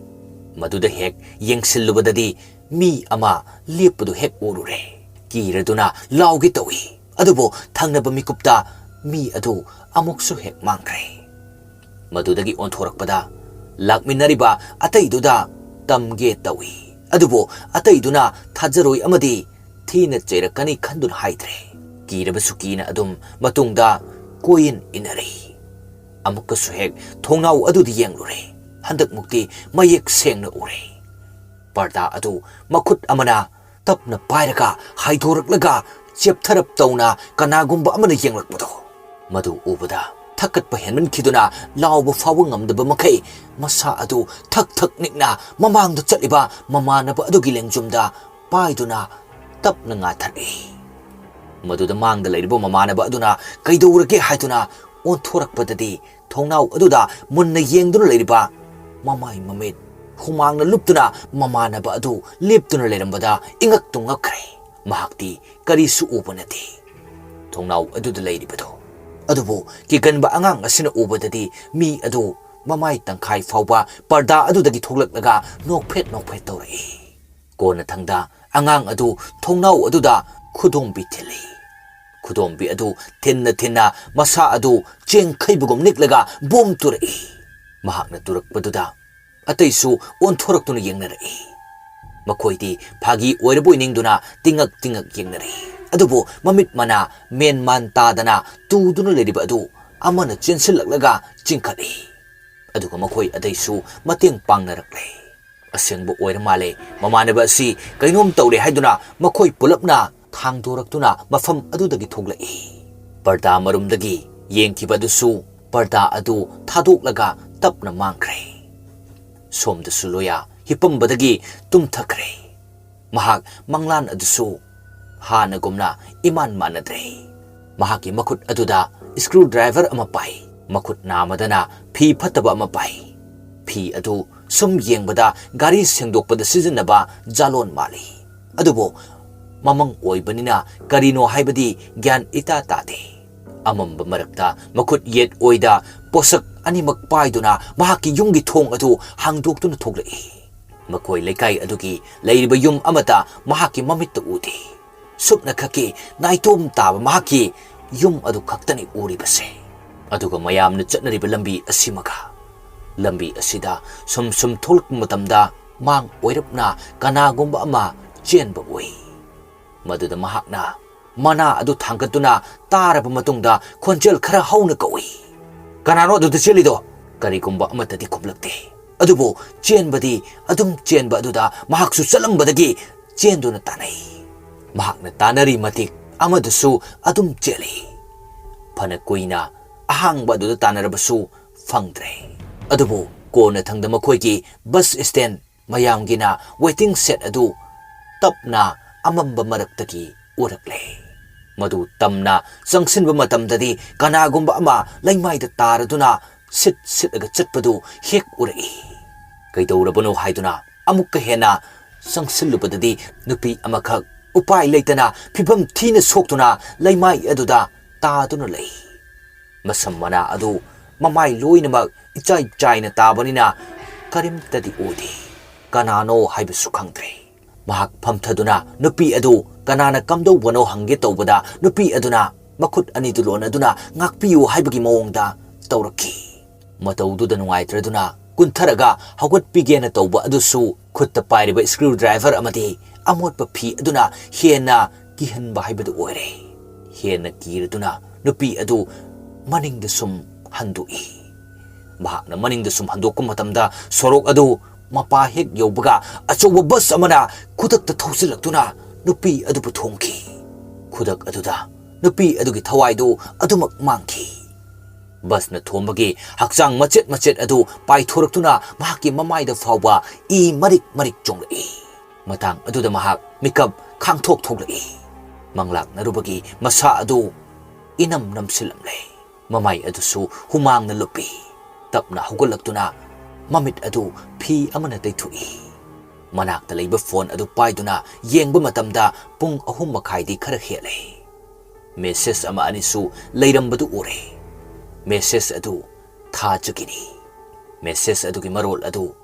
ꯃꯗꯨꯗ ꯍꯦꯛ ꯌꯦꯡꯁꯤꯜꯂꯨꯕꯗꯗꯤ ꯃꯤ ꯑꯃ ꯂꯦꯞꯄꯗꯨ ꯍꯦꯛ ꯎꯔꯨꯔꯦ꯫ ꯀꯤꯔꯗꯨꯅ ꯂꯥꯎꯒꯦ ꯇꯧꯏ꯫ ꯑꯗꯨꯕꯨ ꯊꯪꯅꯕ ꯃꯤꯀꯨꯞꯇ ꯃꯤ ꯑꯗꯨ ꯑꯃꯨꯛꯁꯨ ꯍꯦꯛ ꯃꯥꯡꯈ꯭ꯔꯦ꯫ ꯃꯗꯨꯗꯒꯤ ꯑꯣꯟꯊꯣꯔꯛꯄꯗ ꯂꯥꯛꯃꯤꯟꯅꯔꯤꯕ ꯑꯇꯩꯗꯨꯗ ꯇꯝꯒꯦ ꯇꯧꯏ꯫ ꯑꯗꯨꯕꯨ ꯑꯇꯩꯗꯨꯅ ꯊꯥꯖꯔꯣꯏ ꯑꯃꯗꯤ ꯊꯤꯅ ꯆꯩꯔꯛꯀꯅꯤ ꯈꯟꯗꯨꯅ ꯍꯥꯏꯗ꯭ꯔꯦ꯫ ꯀꯤꯔꯕꯁꯨ ꯀꯤꯅ ꯑꯗꯨꯝ ꯃꯇꯨꯡꯗ ꯀꯣꯏꯏꯟ ꯏꯟꯅꯔꯤ꯫ ꯑꯃꯨꯛꯀꯁꯨ ꯍꯦꯛ ꯊꯣꯡꯅꯥꯎ ꯑꯗꯨꯗ ꯌꯦꯡꯂꯨꯔꯦ꯫ ꯍꯟꯗꯛꯃꯨꯛꯇꯤ ꯃꯌꯦꯛ ꯁꯦꯡꯅ ꯎꯔꯦ꯫ ꯄꯔꯗꯥ ꯑꯗꯨ ꯃꯈꯨꯠ ꯑꯃꯅ ꯇꯞꯅ ꯄꯥꯏꯔꯒ ꯍꯥꯏꯗꯣꯔꯛꯂꯒ ꯆꯦꯞꯊꯔꯞ ꯇꯧꯅ ꯀꯅꯥꯒꯨꯝꯕ ꯑꯃꯅ ꯌꯦꯡꯂꯛꯄꯗꯣ, ꯃꯗꯨ ꯎꯕꯗ ꯊꯛꯀꯠꯄ ꯍꯦꯟꯃꯟꯈꯤꯗꯨꯅ ꯂꯥꯎꯕ ꯐꯥꯎꯕ ꯉꯝꯗꯕ ꯃꯈꯩ ꯃꯁꯥ ꯑꯗꯨ ꯊꯛ ꯊꯛ ꯅꯤꯛꯅ ꯃꯃꯥꯡꯗ ꯆꯠꯂꯤꯕ ꯃꯃꯥꯟꯅꯕ ꯑꯗꯨꯒꯤ ꯂꯦꯡꯖꯨꯝꯗ ꯄꯥꯏꯗꯨꯅ ꯇꯞꯅ ꯉꯥꯊꯔꯛꯏ꯫ ꯃꯗꯨꯗ ꯃꯥꯡꯗ ꯂꯩꯔꯤꯕ ꯃꯃꯥꯟꯅꯕ ꯑꯗꯨꯅ ꯀꯩꯗꯧꯔꯒꯦ ꯍꯥꯏꯗꯨꯅ ꯑꯣꯟꯊꯣꯔꯛꯄꯗꯗꯤ ꯊꯣꯡꯅꯥꯎ ꯑꯗꯨꯗ ꯃꯨꯟꯅ ꯌꯦꯡꯗꯨꯅ ꯂꯩꯔꯤꯕ ꯃꯃꯥꯏ ꯃꯃꯤꯠ ꯍꯨꯃꯥꯡꯅ ꯂꯨꯞꯇꯨꯅ ꯃꯃꯥꯟꯅꯕ ꯑꯗꯨ ꯂꯦꯞꯇꯨꯅ ꯂꯩꯔꯝꯕꯗ ꯏꯉꯛꯇꯨ ꯉꯛꯈ꯭ꯔꯦ꯫ ꯃꯍꯥꯛꯇꯤ ꯀꯔꯤꯁꯨ ꯎꯕ ꯅꯠꯇꯦ꯫ ꯊꯣꯡꯅꯥꯎ ꯑꯗꯨꯗ ꯂꯩꯔꯤꯕꯗꯣ꯫ ꯑꯗꯨꯕꯨ ꯀꯤꯒꯟꯕ ꯑꯉꯥꯡ ꯑꯁꯤꯅ ꯎꯕꯗꯗꯤ ꯃꯤ ꯑꯗꯨ ꯃꯃꯥꯏ ꯇꯪꯈꯥꯏ ꯐꯥꯎꯕ ꯄꯔꯗꯥ ꯑꯗꯨꯗꯒꯤ ꯊꯣꯛꯂꯛꯂꯒ ꯅꯣꯛꯐꯦꯠ ꯅꯣꯛꯐꯦꯠ ꯇꯧꯔꯛꯏ꯫ ꯀꯣꯟꯅꯊꯪꯗ ꯑꯉꯥꯡ ꯑꯗꯨ ꯊꯣꯡꯅꯥꯎ ꯑꯗꯨꯗ ꯈꯨꯗꯣꯝꯕꯤ ꯊꯤꯜꯂꯤ꯫ ꯈꯨꯗꯣꯝꯕꯤ ꯑꯗꯨ ꯊꯤꯟꯅ ꯊꯤꯟꯅ ꯃꯁꯥ ꯑꯗꯨ ꯆꯦꯡꯈꯩꯕꯒꯨꯝ ꯅꯤꯛꯂꯒ ꯕꯣꯝ ꯇꯨꯔꯛꯏ꯫ ꯃꯍꯥꯛꯅ ꯇꯨꯔꯛꯄꯗꯨꯗ ꯑꯇꯩꯁꯨ ꯑꯣꯟꯊꯣꯔꯛꯇꯨꯅ ꯌꯦꯡꯅꯔꯛꯏ꯫ ꯃꯈꯣꯏꯗꯤ ꯐꯥꯒꯤ ꯑꯣꯏꯔꯕꯣꯏ ꯅꯤꯡꯗꯨꯅ ꯇꯤꯉꯛ ꯇꯤꯉꯛ ꯌꯦꯡꯅꯔꯛꯏ꯫ ꯑꯗꯨꯕꯨ ꯃꯃꯤꯠ ꯃꯅꯥ ꯃꯦꯟ ꯃꯥꯟ ꯇꯥꯗꯅ ꯇꯨꯗꯨꯅ ꯂꯩꯔꯤꯕ ꯑꯗꯨ ꯑꯃꯅ ꯆꯦꯟꯁꯤꯜꯂꯛꯂꯒ ꯆꯤꯡꯈꯠꯂꯤ꯫ ꯑꯗꯨꯒ ꯃꯈꯣꯏ ꯑꯇꯩꯁꯨ ꯃꯇꯦꯡ ꯄꯥꯡꯅꯔꯛꯂꯦ꯫ ꯑꯁꯦꯡꯕ ꯑꯣꯏꯔ ꯃꯥꯜꯂꯦ꯫ ꯃꯃꯥꯟꯅꯕ ꯑꯁꯤ ꯀꯩꯅꯣꯝ ꯇꯧꯔꯦ ꯍꯥꯏꯗꯨꯅ ꯃꯈꯣꯏ ꯄꯨꯂꯞꯅ ꯊꯥꯡꯗꯣꯔꯛꯇꯨꯅ ꯃꯐꯝ ꯑꯗꯨꯗꯒꯤ ꯊꯣꯛꯂꯛꯏ꯫ ꯄꯔꯗꯥ ꯃꯔꯨꯝꯗꯒꯤ ꯌꯦꯡꯈꯤꯕ ꯑꯗꯨꯁꯨ ꯄꯔꯗꯥ ꯑꯗꯨ ꯊꯥꯗꯣꯛꯂꯒ ꯇꯞꯅ ꯃꯥꯡꯈ꯭ꯔꯦ꯫ ꯁꯣꯝꯗꯁꯨ ꯂꯣꯌꯥ ꯍꯤꯞꯄꯝꯕꯗꯒꯤ ꯇꯨꯝꯊꯈ꯭ꯔꯦ꯫ ꯃꯍꯥꯛ ꯃꯪꯂꯥꯟ ꯑꯗꯨꯁꯨ ꯍꯥꯟꯅꯒꯨꯝꯅ ꯏꯃꯥꯟ ꯃꯥꯟꯅꯗ꯭ꯔꯦ꯫ ꯃꯍꯥꯛꯀꯤ ꯃꯈꯨꯠ ꯑꯗꯨꯗ ꯁ꯭ꯀ꯭ꯔꯨ ꯗ꯭ꯔꯥꯏꯚꯔ ꯑꯃ ꯄꯥꯏ꯫ ꯃꯈꯨꯠ ꯅꯥꯝꯃꯗꯅ ꯐꯤ ꯐꯠꯇꯕ ꯑꯃ ꯄꯥꯏ꯫ ꯐꯤ ꯑꯗꯨ ꯁꯨꯝ ꯌꯦꯡꯕꯗ ꯒꯥꯔꯤ ꯁꯦꯡꯗꯣꯛꯄꯗ ꯁꯤꯖꯤꯟꯅꯕ ꯖꯥꯂꯣꯟ ꯃꯥꯜꯂꯤ꯫ ꯑꯗꯨꯕꯨ ꯃꯃꯪ ꯑꯣꯏꯕꯅꯤꯅ ꯀꯔꯤꯅꯣ ꯍꯥꯏꯕꯗꯤ ꯒ꯭ꯌꯥꯟ ꯏꯇꯥ ꯇꯥꯗꯦ꯫ ꯑꯃꯝꯕ ꯃꯔꯛꯇ ꯃꯈꯨꯠ ꯌꯦꯠ ꯑꯣꯏꯗ ꯄꯣꯠꯁꯛ ꯑꯅꯤꯃꯛ ꯄꯥꯏꯗꯨꯅ ꯃꯍꯥꯛꯀꯤ ꯌꯨꯝꯒꯤ ꯊꯣꯡ ꯑꯗꯨ ꯍꯥꯡꯗꯣꯛꯇꯨꯅ ꯊꯣꯛꯂꯛꯏ꯫ ꯃꯈꯣꯏ ꯂꯩꯀꯥꯏ ꯑꯗꯨꯒꯤ ꯂꯩꯔꯤꯕ ꯌꯨꯝ ꯑꯃꯠꯇ ꯃꯍꯥꯛꯀꯤ ꯃꯃꯤꯠꯇ ꯎꯗꯦ꯫ ꯁꯨꯞꯅꯈꯛꯀꯤ ꯅꯥꯏꯇꯣꯝ ꯇꯥꯕ ꯃꯍꯥꯛꯀꯤ ꯌꯨꯝ ꯑꯗꯨ ꯈꯛꯇꯅꯤ ꯎꯔꯤꯕꯁꯦ꯫ ꯑꯗꯨꯒ ꯃꯌꯥꯝꯅ ꯆꯠꯅꯔꯤꯕ ꯂꯝꯕꯤ ꯑꯁꯤꯃꯒ꯫ ꯂꯝꯕꯤ ꯑꯁꯤꯗ ꯁꯨꯝ ꯁꯨꯝ ꯊꯣꯛꯂꯛꯄ ꯃꯇꯝꯗ ꯃꯥꯡ ꯑꯣꯏꯔꯞꯅ ꯀꯅꯥꯒꯨꯝꯕ ꯑꯃ ꯆꯦꯟꯕ ꯎꯏ꯫ ꯃꯗꯨꯗ ꯃꯍꯥꯛꯅ ꯃꯅꯥ ꯑꯗꯨ ꯊꯥꯡꯒꯠꯇꯨꯅ ꯇꯥꯔꯕ ꯃꯇꯨꯡꯗ ꯈꯣꯟꯖꯦꯜ ꯈꯔ ꯍꯧꯅ ꯀꯧꯏ, "ꯀꯅꯥꯅꯣ ꯑꯗꯨꯗ ꯆꯦꯜꯂꯤꯗꯣ?" ꯀꯔꯤꯒꯨꯝꯕ ꯑꯃꯠꯇꯗꯤ ꯈꯨꯝꯂꯛꯇꯦ꯫ ꯑꯗꯨꯕꯨ ꯆꯦꯟꯕꯗꯤ ꯑꯗꯨꯝ ꯆꯦꯟꯕ ꯑꯗꯨꯗ ꯃꯍꯥꯛꯁꯨ ꯆꯠꯂꯝꯕꯗꯒꯤ ꯆꯦꯟꯗꯨꯅ ꯇꯥꯟꯅꯩ꯫ ꯃꯍꯥꯛꯅ ꯇꯥꯟꯅꯔꯤ ꯃꯇꯤꯛ ꯑꯃꯗꯨꯁꯨ ꯑꯗꯨꯝ ꯆꯦꯜꯂꯤ꯫ ꯐꯅ ꯀꯨꯏꯅ ꯑꯍꯥꯡꯕ ꯑꯗꯨꯗ ꯇꯥꯟꯅꯔꯕꯁꯨ ꯐꯪꯗ꯭ꯔꯦ꯫ ꯑꯗꯨꯕꯨ ꯀꯣꯟꯅꯊꯪꯗ ꯃꯈꯣꯏꯒꯤ ꯕꯁ ꯁ꯭ꯇꯦꯟ ꯃꯌꯥꯝꯒꯤꯅ ꯋꯦꯇꯤꯡ ꯁꯦꯗ ꯑꯗꯨ ꯇꯞꯅ ꯑꯃꯝꯕ ꯃꯔꯛꯇꯒꯤ ꯎꯔꯛꯂꯦ꯫ ꯃꯗꯨ ꯇꯝꯅ ꯆꯪꯁꯤꯟꯕ ꯃꯇꯝꯗꯗꯤ ꯀꯅꯥꯒꯨꯝꯕ ꯑꯃ ꯂꯩꯃꯥꯏꯗ ꯇꯥꯔꯗꯨꯅ ꯁꯤꯠ ꯁꯤꯠꯂꯒ ꯆꯠꯄꯗꯨ ꯍꯦꯛ ꯎꯔꯛꯏ꯫ ꯀꯩꯗꯧꯔꯕꯅꯣ ꯍꯥꯏꯗꯨꯅ ꯑꯃꯨꯛꯀ ꯍꯦꯟꯅ ꯆꯪꯁꯤꯜꯂꯨꯕꯗꯗꯤ ꯅꯨꯄꯤ ꯑꯃꯈꯛ ꯎꯄꯥꯏ ꯂꯩꯇꯅ ꯐꯤꯚꯝ ꯊꯤꯅ ꯁꯣꯛꯇꯨꯅ ꯂꯩꯃꯥꯏ ꯑꯗꯨꯗ ꯇꯥꯗꯨꯅ ꯂꯩ꯫ ꯃꯁꯝ ꯃꯅꯥ ꯑꯗꯨ ꯃꯃꯥꯏ ꯂꯣꯏꯅꯃꯛ ꯏꯆꯥꯏ ꯆꯥꯏꯅ ꯇꯥꯕꯅꯤꯅ ꯀꯔꯤꯝꯇꯗꯤ ꯎꯗꯦ꯫ ꯀꯅꯥꯅꯣ ꯍꯥꯏꯕꯁꯨ ꯈꯪꯗ꯭ꯔꯦ꯫ ꯃꯍꯥꯛ ꯐꯝꯊꯗꯨꯅ ꯅꯨꯄꯤ ꯑꯗꯨ ꯀꯅꯥꯅ ꯀꯝꯗꯧꯕꯅꯣ ꯍꯪꯒꯦ ꯇꯧꯕꯗ ꯅꯨꯄꯤ ꯑꯗꯨꯅ ꯃꯈꯨꯠ ꯑꯅꯤꯗꯨ ꯂꯣꯟꯅꯗꯨꯅ ꯉꯥꯛꯄꯤꯌꯨ ꯍꯥꯏꯕꯒꯤ ꯃꯑꯣꯡꯗ ꯇꯧꯔꯛꯈꯤ꯫ ꯃꯇꯧꯗꯨꯗ ꯅꯨꯡꯉꯥꯏꯇ꯭ꯔꯗꯨꯅ ꯀꯨꯟꯊꯔꯒ ꯍꯧꯒꯠꯄꯤꯒꯦꯅ ꯇꯧꯕ ꯑꯗꯨꯁꯨ ꯈꯨꯠꯇ ꯄꯥꯏꯔꯤꯕ ꯁ꯭ꯀ꯭ꯔꯨ ꯗ꯭ꯔꯥꯏꯚꯔ ꯑꯃꯗꯤ ꯑꯃꯣꯠꯄ ꯐꯤ ꯑꯗꯨꯅ ꯍꯦꯟꯅ ꯀꯤꯍꯟꯕ ꯍꯥꯏꯕꯗꯨ ꯑꯣꯏꯔꯦ꯫ ꯍꯦꯟꯅ ꯀꯤꯔꯗꯨꯅ ꯅꯨꯄꯤ ꯑꯗꯨ ꯃꯅꯤꯡꯗ ꯁꯨꯝ ꯍꯟꯗꯣꯛꯏ꯫ ꯃꯍꯥꯛꯅ ꯃꯅꯤꯡꯗ ꯁꯨꯝ ꯍꯟꯗꯣꯛꯄ ꯃꯇꯝꯗ ꯁꯣꯔꯣꯛ ꯑꯗꯨ ꯃꯄꯥ ꯍꯦꯛ ꯌꯧꯕꯒ ꯑꯆꯧꯕ ꯕꯁ ꯑꯃꯅ ꯈꯨꯗꯛꯇ ꯊꯧꯖꯤꯜꯂꯛꯇꯨꯅ ꯅꯨꯄꯤ ꯑꯗꯨꯕꯨ ꯊꯣꯝꯈꯤ꯫ ꯈꯨꯗꯛ ꯑꯗꯨꯗ ꯅꯨꯄꯤ ꯑꯗꯨꯒꯤ ꯊꯋꯥꯏꯗꯨ ꯑꯗꯨꯃꯛ ꯃꯥꯡꯈꯤ꯫ ꯕꯁꯅ ꯊꯣꯝꯕꯒꯤ ꯍꯛꯆꯥꯡ ꯃꯆꯦꯠ ꯃꯆꯦꯠ ꯑꯗꯨ ꯄꯥꯏꯊꯣꯔꯛꯇꯨꯅ ꯃꯍꯥꯛꯀꯤ ꯃꯃꯥꯏꯗ ꯐꯥꯎꯕ ꯏ ꯃꯔꯤꯛ ꯃꯔꯤꯛ ꯆꯣꯡꯂꯛꯏ꯫ ꯃꯇꯥꯡ ꯑꯗꯨꯗ ꯃꯍꯥꯛ ꯃꯤꯀꯞ ꯈꯥꯡꯊꯣꯛ ꯊꯣꯛꯂꯛꯏ꯫ ꯃꯪꯂꯥꯛꯅꯔꯨꯕꯒꯤ ꯃꯁꯥ ꯑꯗꯨ ꯏꯅꯝ ꯅꯝꯁꯤꯜꯂꯝꯂꯦ꯫ ꯃꯃꯥꯏ ꯑꯗꯨꯁꯨ ꯍꯨꯃꯥꯡꯅ ꯂꯨꯞꯄꯤ꯫ ꯇꯞꯅ ꯍꯧꯒꯠꯂꯛꯇꯨꯅ ꯃꯃꯤꯠ ꯑꯗꯨ ꯐꯤ ꯑꯃꯅ ꯇꯩꯊꯣꯛꯏ꯫ ꯃꯅꯥꯛꯇ ꯂꯩꯕ ꯐꯣꯟ ꯑꯗꯨ ꯄꯥꯏꯗꯨꯅ ꯌꯦꯡꯕ ꯃꯇꯝꯗ ꯄꯨꯡ ꯑꯍꯨꯝ ꯃꯈꯥꯏꯗꯤ ꯈꯔ ꯍꯦꯜꯂꯦ꯫ ꯃꯦꯁꯦꯖ ꯑꯃ ꯑꯅꯤꯁꯨ ꯂꯩꯔꯝꯕꯗꯨ ꯎꯔꯦ꯫ ꯃꯦꯁꯦꯖ ꯑꯗꯨ ꯊꯥꯖꯒꯤꯅꯤ꯫ ꯃꯦꯁꯦꯖ ꯑꯗꯨꯒꯤ ꯃꯔꯣꯜ ꯑꯗꯨ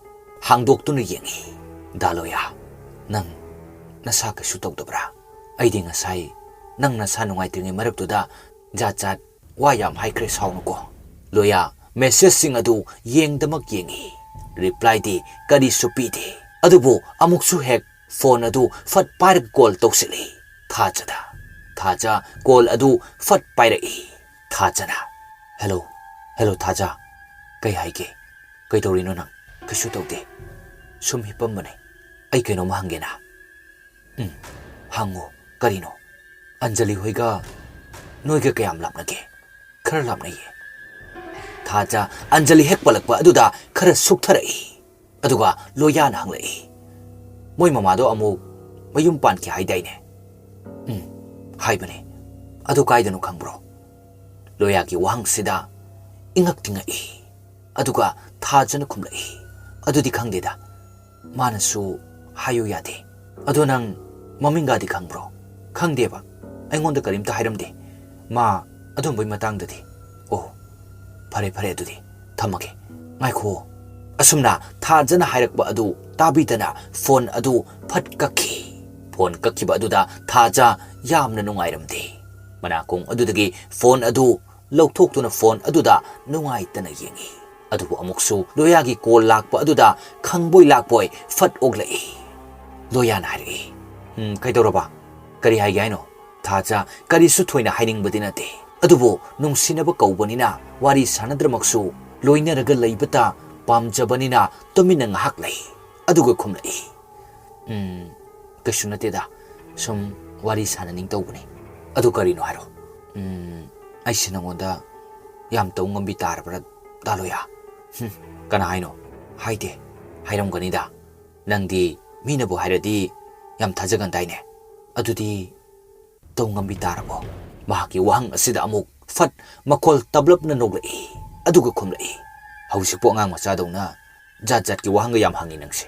ꯍꯥꯡꯗꯣꯛꯇꯨꯅ ꯌꯦꯡꯏ꯫ "ꯗꯥ ꯂꯣꯌꯥ, ꯅꯪ ꯅꯁꯥ ꯀꯩꯁꯨ ꯇꯧꯗꯕ꯭ꯔꯥ? ꯑꯩꯗꯤ ꯉꯁꯥꯏ ꯅꯪ ꯅꯁꯥ ꯅꯨꯡꯉꯥꯏꯇ꯭ꯔꯤꯉꯩ ꯃꯔꯛꯇꯨꯗ ꯖꯥꯠ ꯖꯥꯠ ꯋꯥ ꯌꯥꯝ ꯍꯥꯏꯈ꯭ꯔꯦ, ꯁꯥꯎꯅꯨꯀꯣ꯫" ꯂꯣꯌꯥ ꯃꯦꯁꯦꯖꯁꯤꯡ ꯑꯗꯨ ꯌꯦꯡꯗꯃꯛ ꯌꯦꯡꯏ꯫ ꯔꯤꯄ꯭ꯂꯥꯏꯗꯤ ꯀꯔꯤꯁꯨ ꯄꯤꯗꯦ꯫ ꯑꯗꯨꯕꯨ ꯑꯃꯨꯛꯁꯨ ꯍꯦꯛ ꯐꯣꯟ ꯑꯗꯨ ꯐꯠ ꯄꯥꯏꯔꯒ ꯀꯣꯜ ꯇꯧꯁꯤꯜꯂꯤ꯫ ꯊꯥꯖꯗ꯫ ꯊꯥꯖ ꯀꯣꯜ ꯑꯗꯨ ꯐꯠ ꯄꯥꯏꯔꯛꯏ꯫ ꯊꯥꯖꯅ, "ꯍꯦꯜꯂꯣ, ꯍꯦꯜꯂꯣ ꯊꯥꯖ, ꯀꯩ ꯍꯥꯏꯒꯦ? ꯀꯩꯗꯧꯔꯤꯅꯣ ꯅꯪ? ꯀꯩꯁꯨ ꯇꯧꯗꯦ, ꯁꯨꯝ ꯍꯤꯞꯄꯝꯕꯅꯦ꯫ ꯑꯩ ꯀꯩꯅꯣꯝ ꯍꯪꯒꯦꯅ꯫" "ꯎꯝ, ꯍꯪꯉꯣ, ꯀꯔꯤꯅꯣ?" "ꯑꯟꯖꯂꯤ ꯍꯣꯏꯒ ꯅꯣꯏꯒ ꯀꯌꯥꯝ ꯂꯥꯞꯅꯒꯦ?" "ꯈꯔ ꯂꯥꯞꯅꯩꯌꯦ꯫" ꯊꯥꯖ ꯑꯟꯖꯂꯤ ꯍꯦꯛ ꯄꯜꯂꯛꯄ ꯑꯗꯨꯗ ꯈꯔ ꯁꯨꯛꯊꯔꯛꯏ꯫ ꯑꯗꯨꯒ ꯂꯣꯌꯥꯅ ꯍꯪꯂꯛꯏ, "ꯃꯣꯏ ꯃꯃꯥꯗꯣ ꯑꯃꯨꯛ ꯃꯌꯨꯝ ꯄꯥꯟꯈꯤ ꯍꯥꯏꯗꯥꯏꯅꯦ?" "ꯎꯝ, ꯍꯥꯏꯕꯅꯦ꯫ ꯑꯗꯨ ꯀꯥꯏꯗꯅꯣ ꯈꯪꯕ꯭ꯔꯣ?" ꯂꯣꯌꯥꯒꯤ ꯋꯥꯍꯪꯁꯤꯗ ꯏꯉꯛꯇꯤ ꯉꯛꯏ꯫ ꯑꯗꯨꯒ ꯊꯥꯖꯅ ꯈꯨꯝꯂꯛꯏ, "ꯑꯗꯨꯗꯤ ꯈꯪꯗꯦꯗ, ꯃꯥꯅꯁꯨ ꯍꯥꯏꯌꯨ ꯌꯥꯗꯦ꯫" "ꯑꯗꯣ ꯅꯪ ꯃꯃꯤꯡꯒꯗꯤ ꯈꯪꯕ꯭ꯔꯣ?" "ꯈꯪꯗꯦꯕ, ꯑꯩꯉꯣꯟꯗ ꯀꯔꯤꯝꯇ ꯍꯥꯏꯔꯝꯗꯦ ꯃꯥ ꯑꯗꯨꯝꯕꯩ ꯃꯇꯥꯡꯗꯗꯤ꯫" "ꯑꯣ, ꯐꯔꯦ ꯐꯔꯦ, ꯑꯗꯨꯗꯤ ꯊꯝꯃꯒꯦ꯫" "ꯉꯥꯏꯈꯣ꯫" ꯑꯁꯨꯝꯅ ꯊꯥꯖꯅ ꯍꯥꯏꯔꯛꯄ ꯑꯗꯨ ꯇꯥꯕꯤꯗꯅ ꯐꯣꯟ ꯑꯗꯨ ꯐꯠ ꯀꯛꯈꯤ꯫ ꯐꯣꯟ ꯀꯛꯈꯤꯕ ꯑꯗꯨꯗ ꯊꯥꯖ ꯌꯥꯝꯅ ꯅꯨꯡꯉꯥꯏꯔꯝꯗꯦ꯫ ꯃꯅꯥꯀꯣꯡ ꯑꯗꯨꯗꯒꯤ ꯐꯣꯟ ꯑꯗꯨ ꯂꯧꯊꯣꯛꯇꯨꯅ ꯐꯣꯟ ꯑꯗꯨꯗ ꯅꯨꯡꯉꯥꯏꯇꯅ ꯌꯦꯡꯏ꯫ ꯑꯗꯨꯕꯨ ꯑꯃꯨꯛꯁꯨ ꯂꯣꯌꯥꯒꯤ ꯀꯣꯜ ꯂꯥꯛꯄ ꯑꯗꯨꯗ ꯈꯪꯕꯣꯏ ꯂꯥꯛꯄꯣꯏ ꯐꯠ ꯑꯣꯛꯂꯛꯏ꯫ ꯂꯣꯌꯥꯅ ꯍꯥꯏꯔꯛꯏ, "ꯎꯝ, ꯀꯩꯗꯧꯔꯕ? ꯀꯔꯤ ꯍꯥꯏꯒꯦ ꯍꯥꯏꯅꯣ?" ꯊꯥꯖ ꯀꯔꯤꯁꯨ ꯊꯣꯏꯅ ꯍꯥꯏꯅꯤꯡꯕꯗꯤ ꯅꯠꯇꯦ, ꯑꯗꯨꯕꯨ ꯅꯨꯡꯁꯤꯅꯕ ꯀꯧꯕꯅꯤꯅ ꯋꯥꯔꯤ ꯁꯥꯟꯅꯗ꯭ꯔꯃꯛꯁꯨ ꯂꯣꯏꯅꯔꯒ ꯂꯩꯕꯇ ꯄꯥꯝꯖꯕꯅꯤꯅ ꯇꯨꯃꯤꯟꯅ ꯉꯥꯏꯍꯥꯛ ꯂꯩ꯫ ꯑꯗꯨꯒ ꯈꯨꯝꯂꯛꯏ, "ꯎꯝ, ꯀꯩꯁꯨ ꯅꯠꯇꯦꯗ, ꯁꯨꯝ ꯋꯥꯔꯤ ꯁꯥꯟꯅꯅꯤꯡ ꯇꯧꯕꯅꯤ꯫" "ꯑꯗꯨ ꯀꯔꯤꯅꯣ ꯍꯥꯏꯔꯣ꯫" "ꯎꯝ, ꯑꯩꯁꯦ ꯅꯉꯣꯟꯗ ꯌꯥꯝ ꯇꯧ ꯉꯝꯕꯤ ꯇꯥꯔꯕ꯭ꯔꯥ, ꯗꯥ ꯂꯣꯌꯥ?" "ꯍꯨꯝ, ꯀꯅꯥ ꯍꯥꯏꯅꯣ?" "ꯍꯥꯏꯗꯦ, ꯍꯥꯏꯔꯝꯒꯅꯤꯗ꯫ ꯅꯪꯗꯤ ꯃꯤꯅꯕꯨ ꯍꯥꯏꯔꯗꯤ ꯌꯥꯝ ꯊꯥꯖꯒꯟꯗꯥꯏꯅꯦ꯫ ꯑꯗꯨꯗꯤ ꯇꯧ ꯉꯝꯕꯤ ꯇꯥꯔꯕꯣ?" ꯃꯍꯥꯛꯀꯤ ꯋꯥꯍꯪ ꯑꯁꯤꯗ ꯑꯃꯨꯛ ꯐꯠ ꯃꯈꯣꯜ ꯇꯞꯂꯞꯅ ꯅꯣꯛꯂꯛꯏ꯫ ꯑꯗꯨꯒ ꯈꯨꯝꯂꯛꯏ, "ꯍꯧꯖꯤꯛꯄꯨ ꯑꯉꯥꯡ ꯃꯆꯥꯗꯧꯅ ꯖꯥꯠ ꯖꯥꯠꯀꯤ ꯋꯥꯍꯪꯒ ꯌꯥꯝ ꯍꯪꯉꯤ ꯅꯪꯁꯦ꯫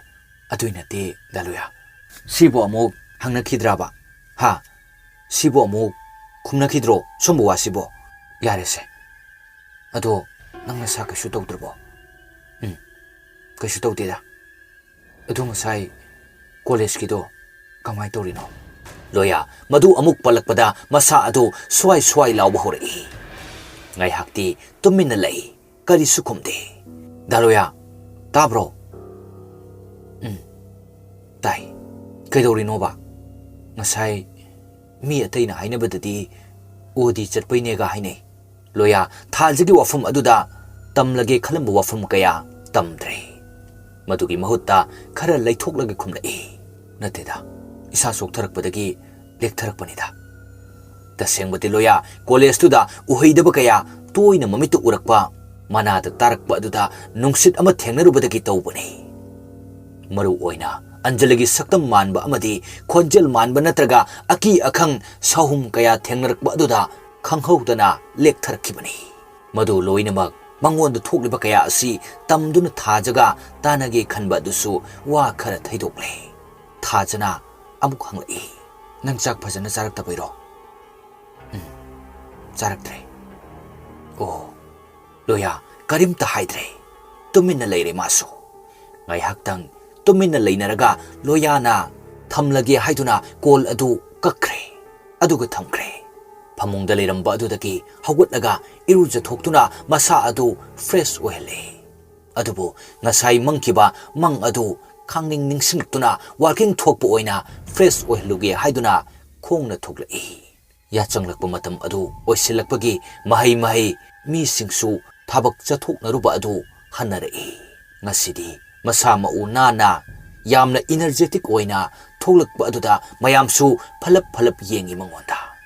ꯑꯗꯨꯏ ꯅꯠꯇꯦ ꯗꯥ ꯂꯣꯌꯥ, ꯁꯤꯕꯨ ꯑꯃꯨꯛ ꯍꯪꯅꯈꯤꯗ꯭ꯔꯕ? ꯍꯥ? ꯁꯤꯕꯨ ꯑꯃꯨꯛ ꯈꯨꯝꯅꯈꯤꯗ꯭ꯔꯣ ꯁꯨꯝꯕ ꯋꯥꯁꯤꯕꯣ? ꯌꯥꯔꯦꯁꯦ꯫ ꯑꯗꯣ ꯅꯪ ꯅꯁꯥ ꯀꯩꯁꯨ ꯇꯧꯗ꯭ꯔꯕꯣ?" "ꯎꯝ, ꯀꯩꯁꯨ ꯇꯧꯗꯦꯗ꯫ ꯑꯗꯨ ꯉꯁꯥꯏ ꯀꯣꯂꯦꯖꯀꯤꯗꯣ ꯀꯃꯥꯏ ꯇꯧꯔꯤꯅꯣ?" ꯂꯣꯌꯥ ꯃꯗꯨ ꯑꯃꯨꯛ ꯄꯜꯂꯛꯄꯗ ꯃꯁꯥ ꯑꯗꯨ ꯁ꯭ꯋꯥꯏ ꯁ꯭ꯋꯥꯏ ꯂꯥꯎꯕ ꯍꯧꯔꯛꯏ꯫ ꯉꯥꯏꯍꯥꯛꯇꯤ ꯇꯨꯃꯤꯟꯅ ꯂꯩ, ꯀꯔꯤꯁꯨ ꯈꯨꯝꯗꯦ꯫ "ꯗꯥ ꯂꯣꯌꯥ, ꯇꯥꯕ꯭ꯔꯣ?" "ꯎꯝ, ꯇꯥꯏ꯫ ꯀꯩꯗꯧꯔꯤꯅꯣꯕ? ꯉꯁꯥꯏ ꯃꯤ ꯑꯇꯩꯅ ꯍꯥꯏꯅꯕꯗꯗꯤ ꯑꯣꯗꯤ ꯆꯠꯄꯩꯅꯦꯒ ꯍꯥꯏꯅꯩ꯫" ꯂꯣꯌꯥ ꯊꯥꯖꯒꯤ ꯋꯥꯐꯝ ꯑꯗꯨꯗ ꯇꯝꯂꯒꯦ ꯈꯜꯂꯝꯕ ꯋꯥꯐꯝ ꯀꯌꯥ ꯇꯝꯗ꯭ꯔꯦ꯫ ꯃꯗꯨꯒꯤ ꯃꯍꯨꯠꯇ ꯈꯔ ꯂꯩꯊꯣꯛꯂꯒ ꯈꯨꯝꯂꯛꯏ, "ꯅꯠꯇꯦꯗ, ꯏꯁꯥ ꯆꯣꯛꯊꯔꯛꯄꯗꯒꯤ ꯂꯦꯛꯊꯔꯛꯄꯅꯤꯗ꯫ ꯇꯁꯦꯡꯕꯗꯤ ꯂꯣꯌꯥ ꯀꯣꯂꯦꯖꯇꯨꯗ ꯎꯍꯩꯗꯕ ꯀꯌꯥ ꯇꯣꯏꯅ ꯃꯃꯤꯠꯇ ꯎꯔꯛꯄ, ꯃꯅꯥꯗ ꯇꯥꯔꯛꯄ ꯑꯗꯨꯗ ꯅꯨꯡꯁꯤꯠ ꯑꯃ ꯊꯦꯡꯅꯔꯨꯕꯗꯒꯤ ꯇꯧꯕꯅꯤ꯫ ꯃꯔꯨ ꯑꯣꯏꯅ ꯑꯟꯖꯂꯤꯒꯤ ꯁꯛꯇꯝ ꯃꯥꯟꯕ ꯑꯃꯗꯤ ꯈꯣꯟꯖꯦꯜ ꯃꯥꯟꯕ ꯅꯠꯇ꯭ꯔꯒ ꯑꯀꯤ ꯑꯈꯪ ꯁꯥꯍꯨꯝ ꯀꯌꯥ ꯊꯦꯡꯅꯔꯛꯄ ꯑꯗꯨꯗ ꯈꯪꯍꯧꯗꯅ ꯂꯦꯛꯊꯔꯛꯈꯤꯕꯅꯤ꯫ ꯃꯗꯨ ꯂꯣꯏꯅꯃꯛ ꯃꯉꯣꯟꯗ ꯊꯣꯛꯂꯤꯕ ꯀꯌꯥ ꯑꯁꯤ ꯇꯝꯗꯨꯅ ꯊꯥꯖꯒ ꯇꯥꯟꯅꯒꯦ ꯈꯟꯕ ꯑꯗꯨꯁꯨ ꯋꯥ ꯈꯔ ꯊꯩꯗꯣꯛꯂꯦ꯫" ꯊꯥꯖꯅ ꯑꯃꯨꯛ ꯍꯪꯂꯛꯏ, "ꯅꯪ ꯆꯥꯛ ꯐꯖꯅ ꯆꯥꯔꯛꯇꯕꯩꯔꯣ?" "ꯎꯝ, ꯆꯥꯔꯛꯇ꯭ꯔꯦ꯫" "ꯑꯣ꯫" ꯂꯣꯌꯥ ꯀꯔꯤꯝꯇ ꯍꯥꯏꯗ꯭ꯔꯦ꯫ ꯇꯨꯃꯤꯟꯅ ꯂꯩꯔꯦ ꯃꯥꯁꯨ꯫ ꯉꯥꯏꯍꯥꯛꯇꯪ ꯇꯨꯃꯤꯟꯅ ꯂꯩꯅꯔꯒ ꯂꯣꯌꯥꯅ ꯊꯝꯂꯒꯦ ꯍꯥꯏꯗꯨꯅ ꯀꯣꯜ ꯑꯗꯨ ꯀꯛꯈ꯭ꯔꯦ꯫ ꯑꯗꯨꯒ ꯊꯝꯈ꯭ꯔꯦ꯫ ꯐꯃꯨꯡꯗ ꯂꯩꯔꯝꯕ ꯑꯗꯨꯗꯒꯤ ꯍꯧꯒꯠꯂꯒ ꯏꯔꯨꯖꯊꯣꯛꯇꯨꯅ ꯃꯁꯥ ꯑꯗꯨ ꯐ꯭ꯔꯦꯁ ꯑꯣꯏꯍꯜꯂꯦ꯫ ꯑꯗꯨꯕꯨ ꯉꯁꯥꯏ ꯃꯪꯈꯤꯕ ꯃꯪ ꯑꯗꯨ ꯈꯪꯅꯤꯡ ꯅꯤꯡꯁꯤꯡꯂꯛꯇꯨꯅ ꯋꯥꯀꯤꯡ ꯊꯣꯛꯄ ꯑꯣꯏꯅ ꯐ꯭ꯔꯦꯁ ꯑꯣꯏꯍꯜꯂꯨꯒꯦ ꯍꯥꯏꯗꯨꯅ ꯈꯣꯡꯅ ꯊꯣꯛꯂꯛꯏ꯫ ꯌꯥꯆꯪꯂꯛꯄ ꯃꯇꯝ ꯑꯗꯨ ꯑꯣꯏꯁꯤꯜꯂꯛꯄꯒꯤ ꯃꯍꯩ ꯃꯍꯩ ꯃꯤꯁꯤꯡꯁꯨ ꯊꯕꯛ ꯆꯠꯊꯣꯛꯅꯔꯨꯕ ꯑꯗꯨ ꯍꯟꯅꯔꯛꯏ꯫ ꯉꯁꯤꯗꯤ ꯃꯁꯥ ꯃꯎ ꯅꯥꯟꯅ ꯌꯥꯝꯅ ꯏꯅꯔꯖꯦꯇꯤꯛ ꯑꯣꯏꯅ ꯊꯣꯛꯂꯛꯄ ꯑꯗꯨꯗ ꯃꯌꯥꯝꯁꯨ ꯐꯂꯞ ꯐꯂꯞ ꯌꯦꯡꯉꯤ ꯃꯉꯣꯟꯗ꯫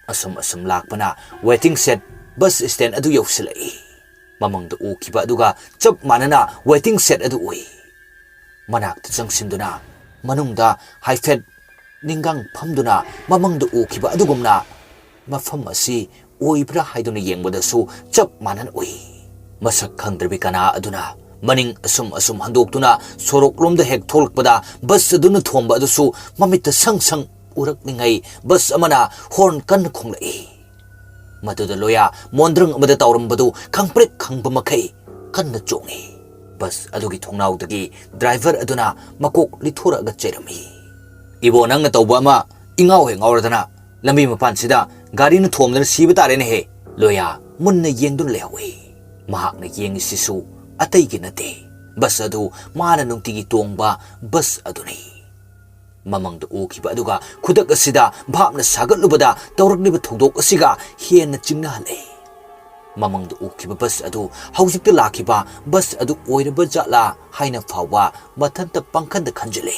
ꯑꯁꯨꯝ ꯑꯁꯨꯝ ꯂꯥꯛꯄꯅ ꯋꯦꯇꯤꯡ ꯁꯦꯠ ꯕꯁ ꯁ꯭ꯇꯦꯟ ꯑꯗꯨ ꯌꯧꯁꯤꯜꯂꯛꯏ꯫ ꯃꯃꯪꯗ ꯎꯈꯤꯕ ꯑꯗꯨꯒ ꯆꯞ ꯃꯥꯟꯅꯅ ꯋꯦꯇꯤꯡ ꯁꯦꯠ ꯑꯗꯨ ꯎꯏ꯫ ꯃꯅꯥꯛꯇ ꯆꯪꯁꯤꯟꯗꯨꯅ ꯃꯅꯨꯡꯗ ꯍꯥꯏꯐꯦꯠ ꯅꯤꯡꯒꯥꯡ ꯐꯝꯗꯨꯅ ꯃꯃꯪꯗ ꯎꯈꯤꯕ ꯑꯗꯨꯒꯨꯝꯅ ꯃꯐꯝ ꯑꯁꯤ ꯑꯣꯏꯕ꯭ꯔꯥ ꯍꯥꯏꯗꯨꯅ ꯌꯦꯡꯕꯗꯁꯨ ꯆꯞ ꯃꯥꯟꯅꯅ ꯎꯏ꯫ ꯃꯁꯛ ꯈꯪꯗ꯭ꯔꯕꯤ ꯀꯅꯥ ꯑꯗꯨꯅ ꯃꯅꯤꯡ ꯑꯁꯨꯝ ꯑꯁꯨꯝ ꯍꯟꯗꯣꯛꯇꯨꯅ ꯁꯣꯔꯣꯛꯂꯣꯝꯗ ꯍꯦꯛ ꯊꯣꯛꯂꯛꯄꯗ ꯕꯁ ꯑꯗꯨꯅ ꯊꯣꯝꯕ ꯑꯗꯨꯁꯨ ꯃꯃꯤꯠꯇ ꯁꯪ ꯁꯪ ꯎꯔꯛꯂꯤꯉꯩ ꯕꯁ ꯑꯃꯅ ꯍꯣꯔꯟ ꯀꯟꯅ ꯈꯣꯡꯂꯛꯏ꯫ ꯃꯗꯨꯗ ꯂꯣꯌꯥ ꯃꯣꯟꯗ꯭ꯔꯪ ꯑꯃꯗ ꯇꯥꯎꯔꯝꯕꯗꯨ ꯈꯪꯄ꯭ꯔꯦꯛ ꯈꯪꯕ ꯃꯈꯩ ꯀꯟꯅ ꯆꯣꯡꯏ꯫ ꯕꯁ ꯑꯗꯨꯒꯤ ꯊꯣꯡꯅꯥꯎꯗꯒꯤ ꯗ꯭ꯔꯥꯏꯚꯔ ꯑꯗꯨꯅ ꯃꯀꯣꯛ ꯂꯤꯊꯣꯔꯛꯑꯒ ꯆꯩꯔꯝꯃꯤ꯫ "ꯏꯕꯣ, ꯅꯪꯅ ꯇꯧꯕ ꯑꯃ ꯏꯉꯥꯎ ꯍꯦꯛ ꯉꯥꯎꯔꯗꯅ ꯂꯝꯕꯤ ꯃꯄꯥꯟꯁꯤꯗ ꯒꯥꯔꯤꯅ ꯊꯣꯝꯗꯅ ꯁꯤꯕ ꯇꯥꯔꯦꯅꯦꯍꯦ!" ꯂꯣꯌꯥ ꯃꯨꯟꯅ ꯌꯦꯡꯗꯨꯅ ꯂꯩꯍꯧꯏ꯫ ꯃꯍꯥꯛꯅ ꯌꯦꯡꯉꯤꯁꯤꯁꯨ ꯑꯇꯩꯒꯤ ꯅꯠꯇꯦ, ꯕꯁ ꯑꯗꯨ ꯃꯥꯅ ꯅꯨꯡꯇꯤꯒꯤ ꯇꯣꯡꯕ ꯕꯁ ꯑꯗꯨꯅꯤ꯫ ꯃꯃꯪꯗ ꯎꯈꯤꯕ ꯑꯗꯨꯒ ꯈꯨꯗꯛ ꯑꯁꯤꯗ ꯚꯥꯞꯅ ꯁꯥꯒꯠꯂꯨꯕꯗ ꯇꯧꯔꯛꯂꯤꯕ ꯊꯧꯗꯣꯛ ꯑꯁꯤꯒ ꯍꯦꯟꯅ ꯆꯤꯡꯅꯍꯜꯂꯦ꯫ ꯃꯃꯪꯗ ꯎꯈꯤꯕ ꯕꯁ ꯑꯗꯨ ꯍꯧꯖꯤꯛꯇ ꯂꯥꯛꯈꯤꯕ ꯕꯁ ꯑꯗꯨ ꯑꯣꯏꯔꯕ ꯖꯥꯠꯂꯥ ꯍꯥꯏꯅ ꯐꯥꯎꯕ ꯃꯊꯟꯇ ꯄꯪꯈꯟꯗ ꯈꯟꯖꯤꯜꯂꯦ꯫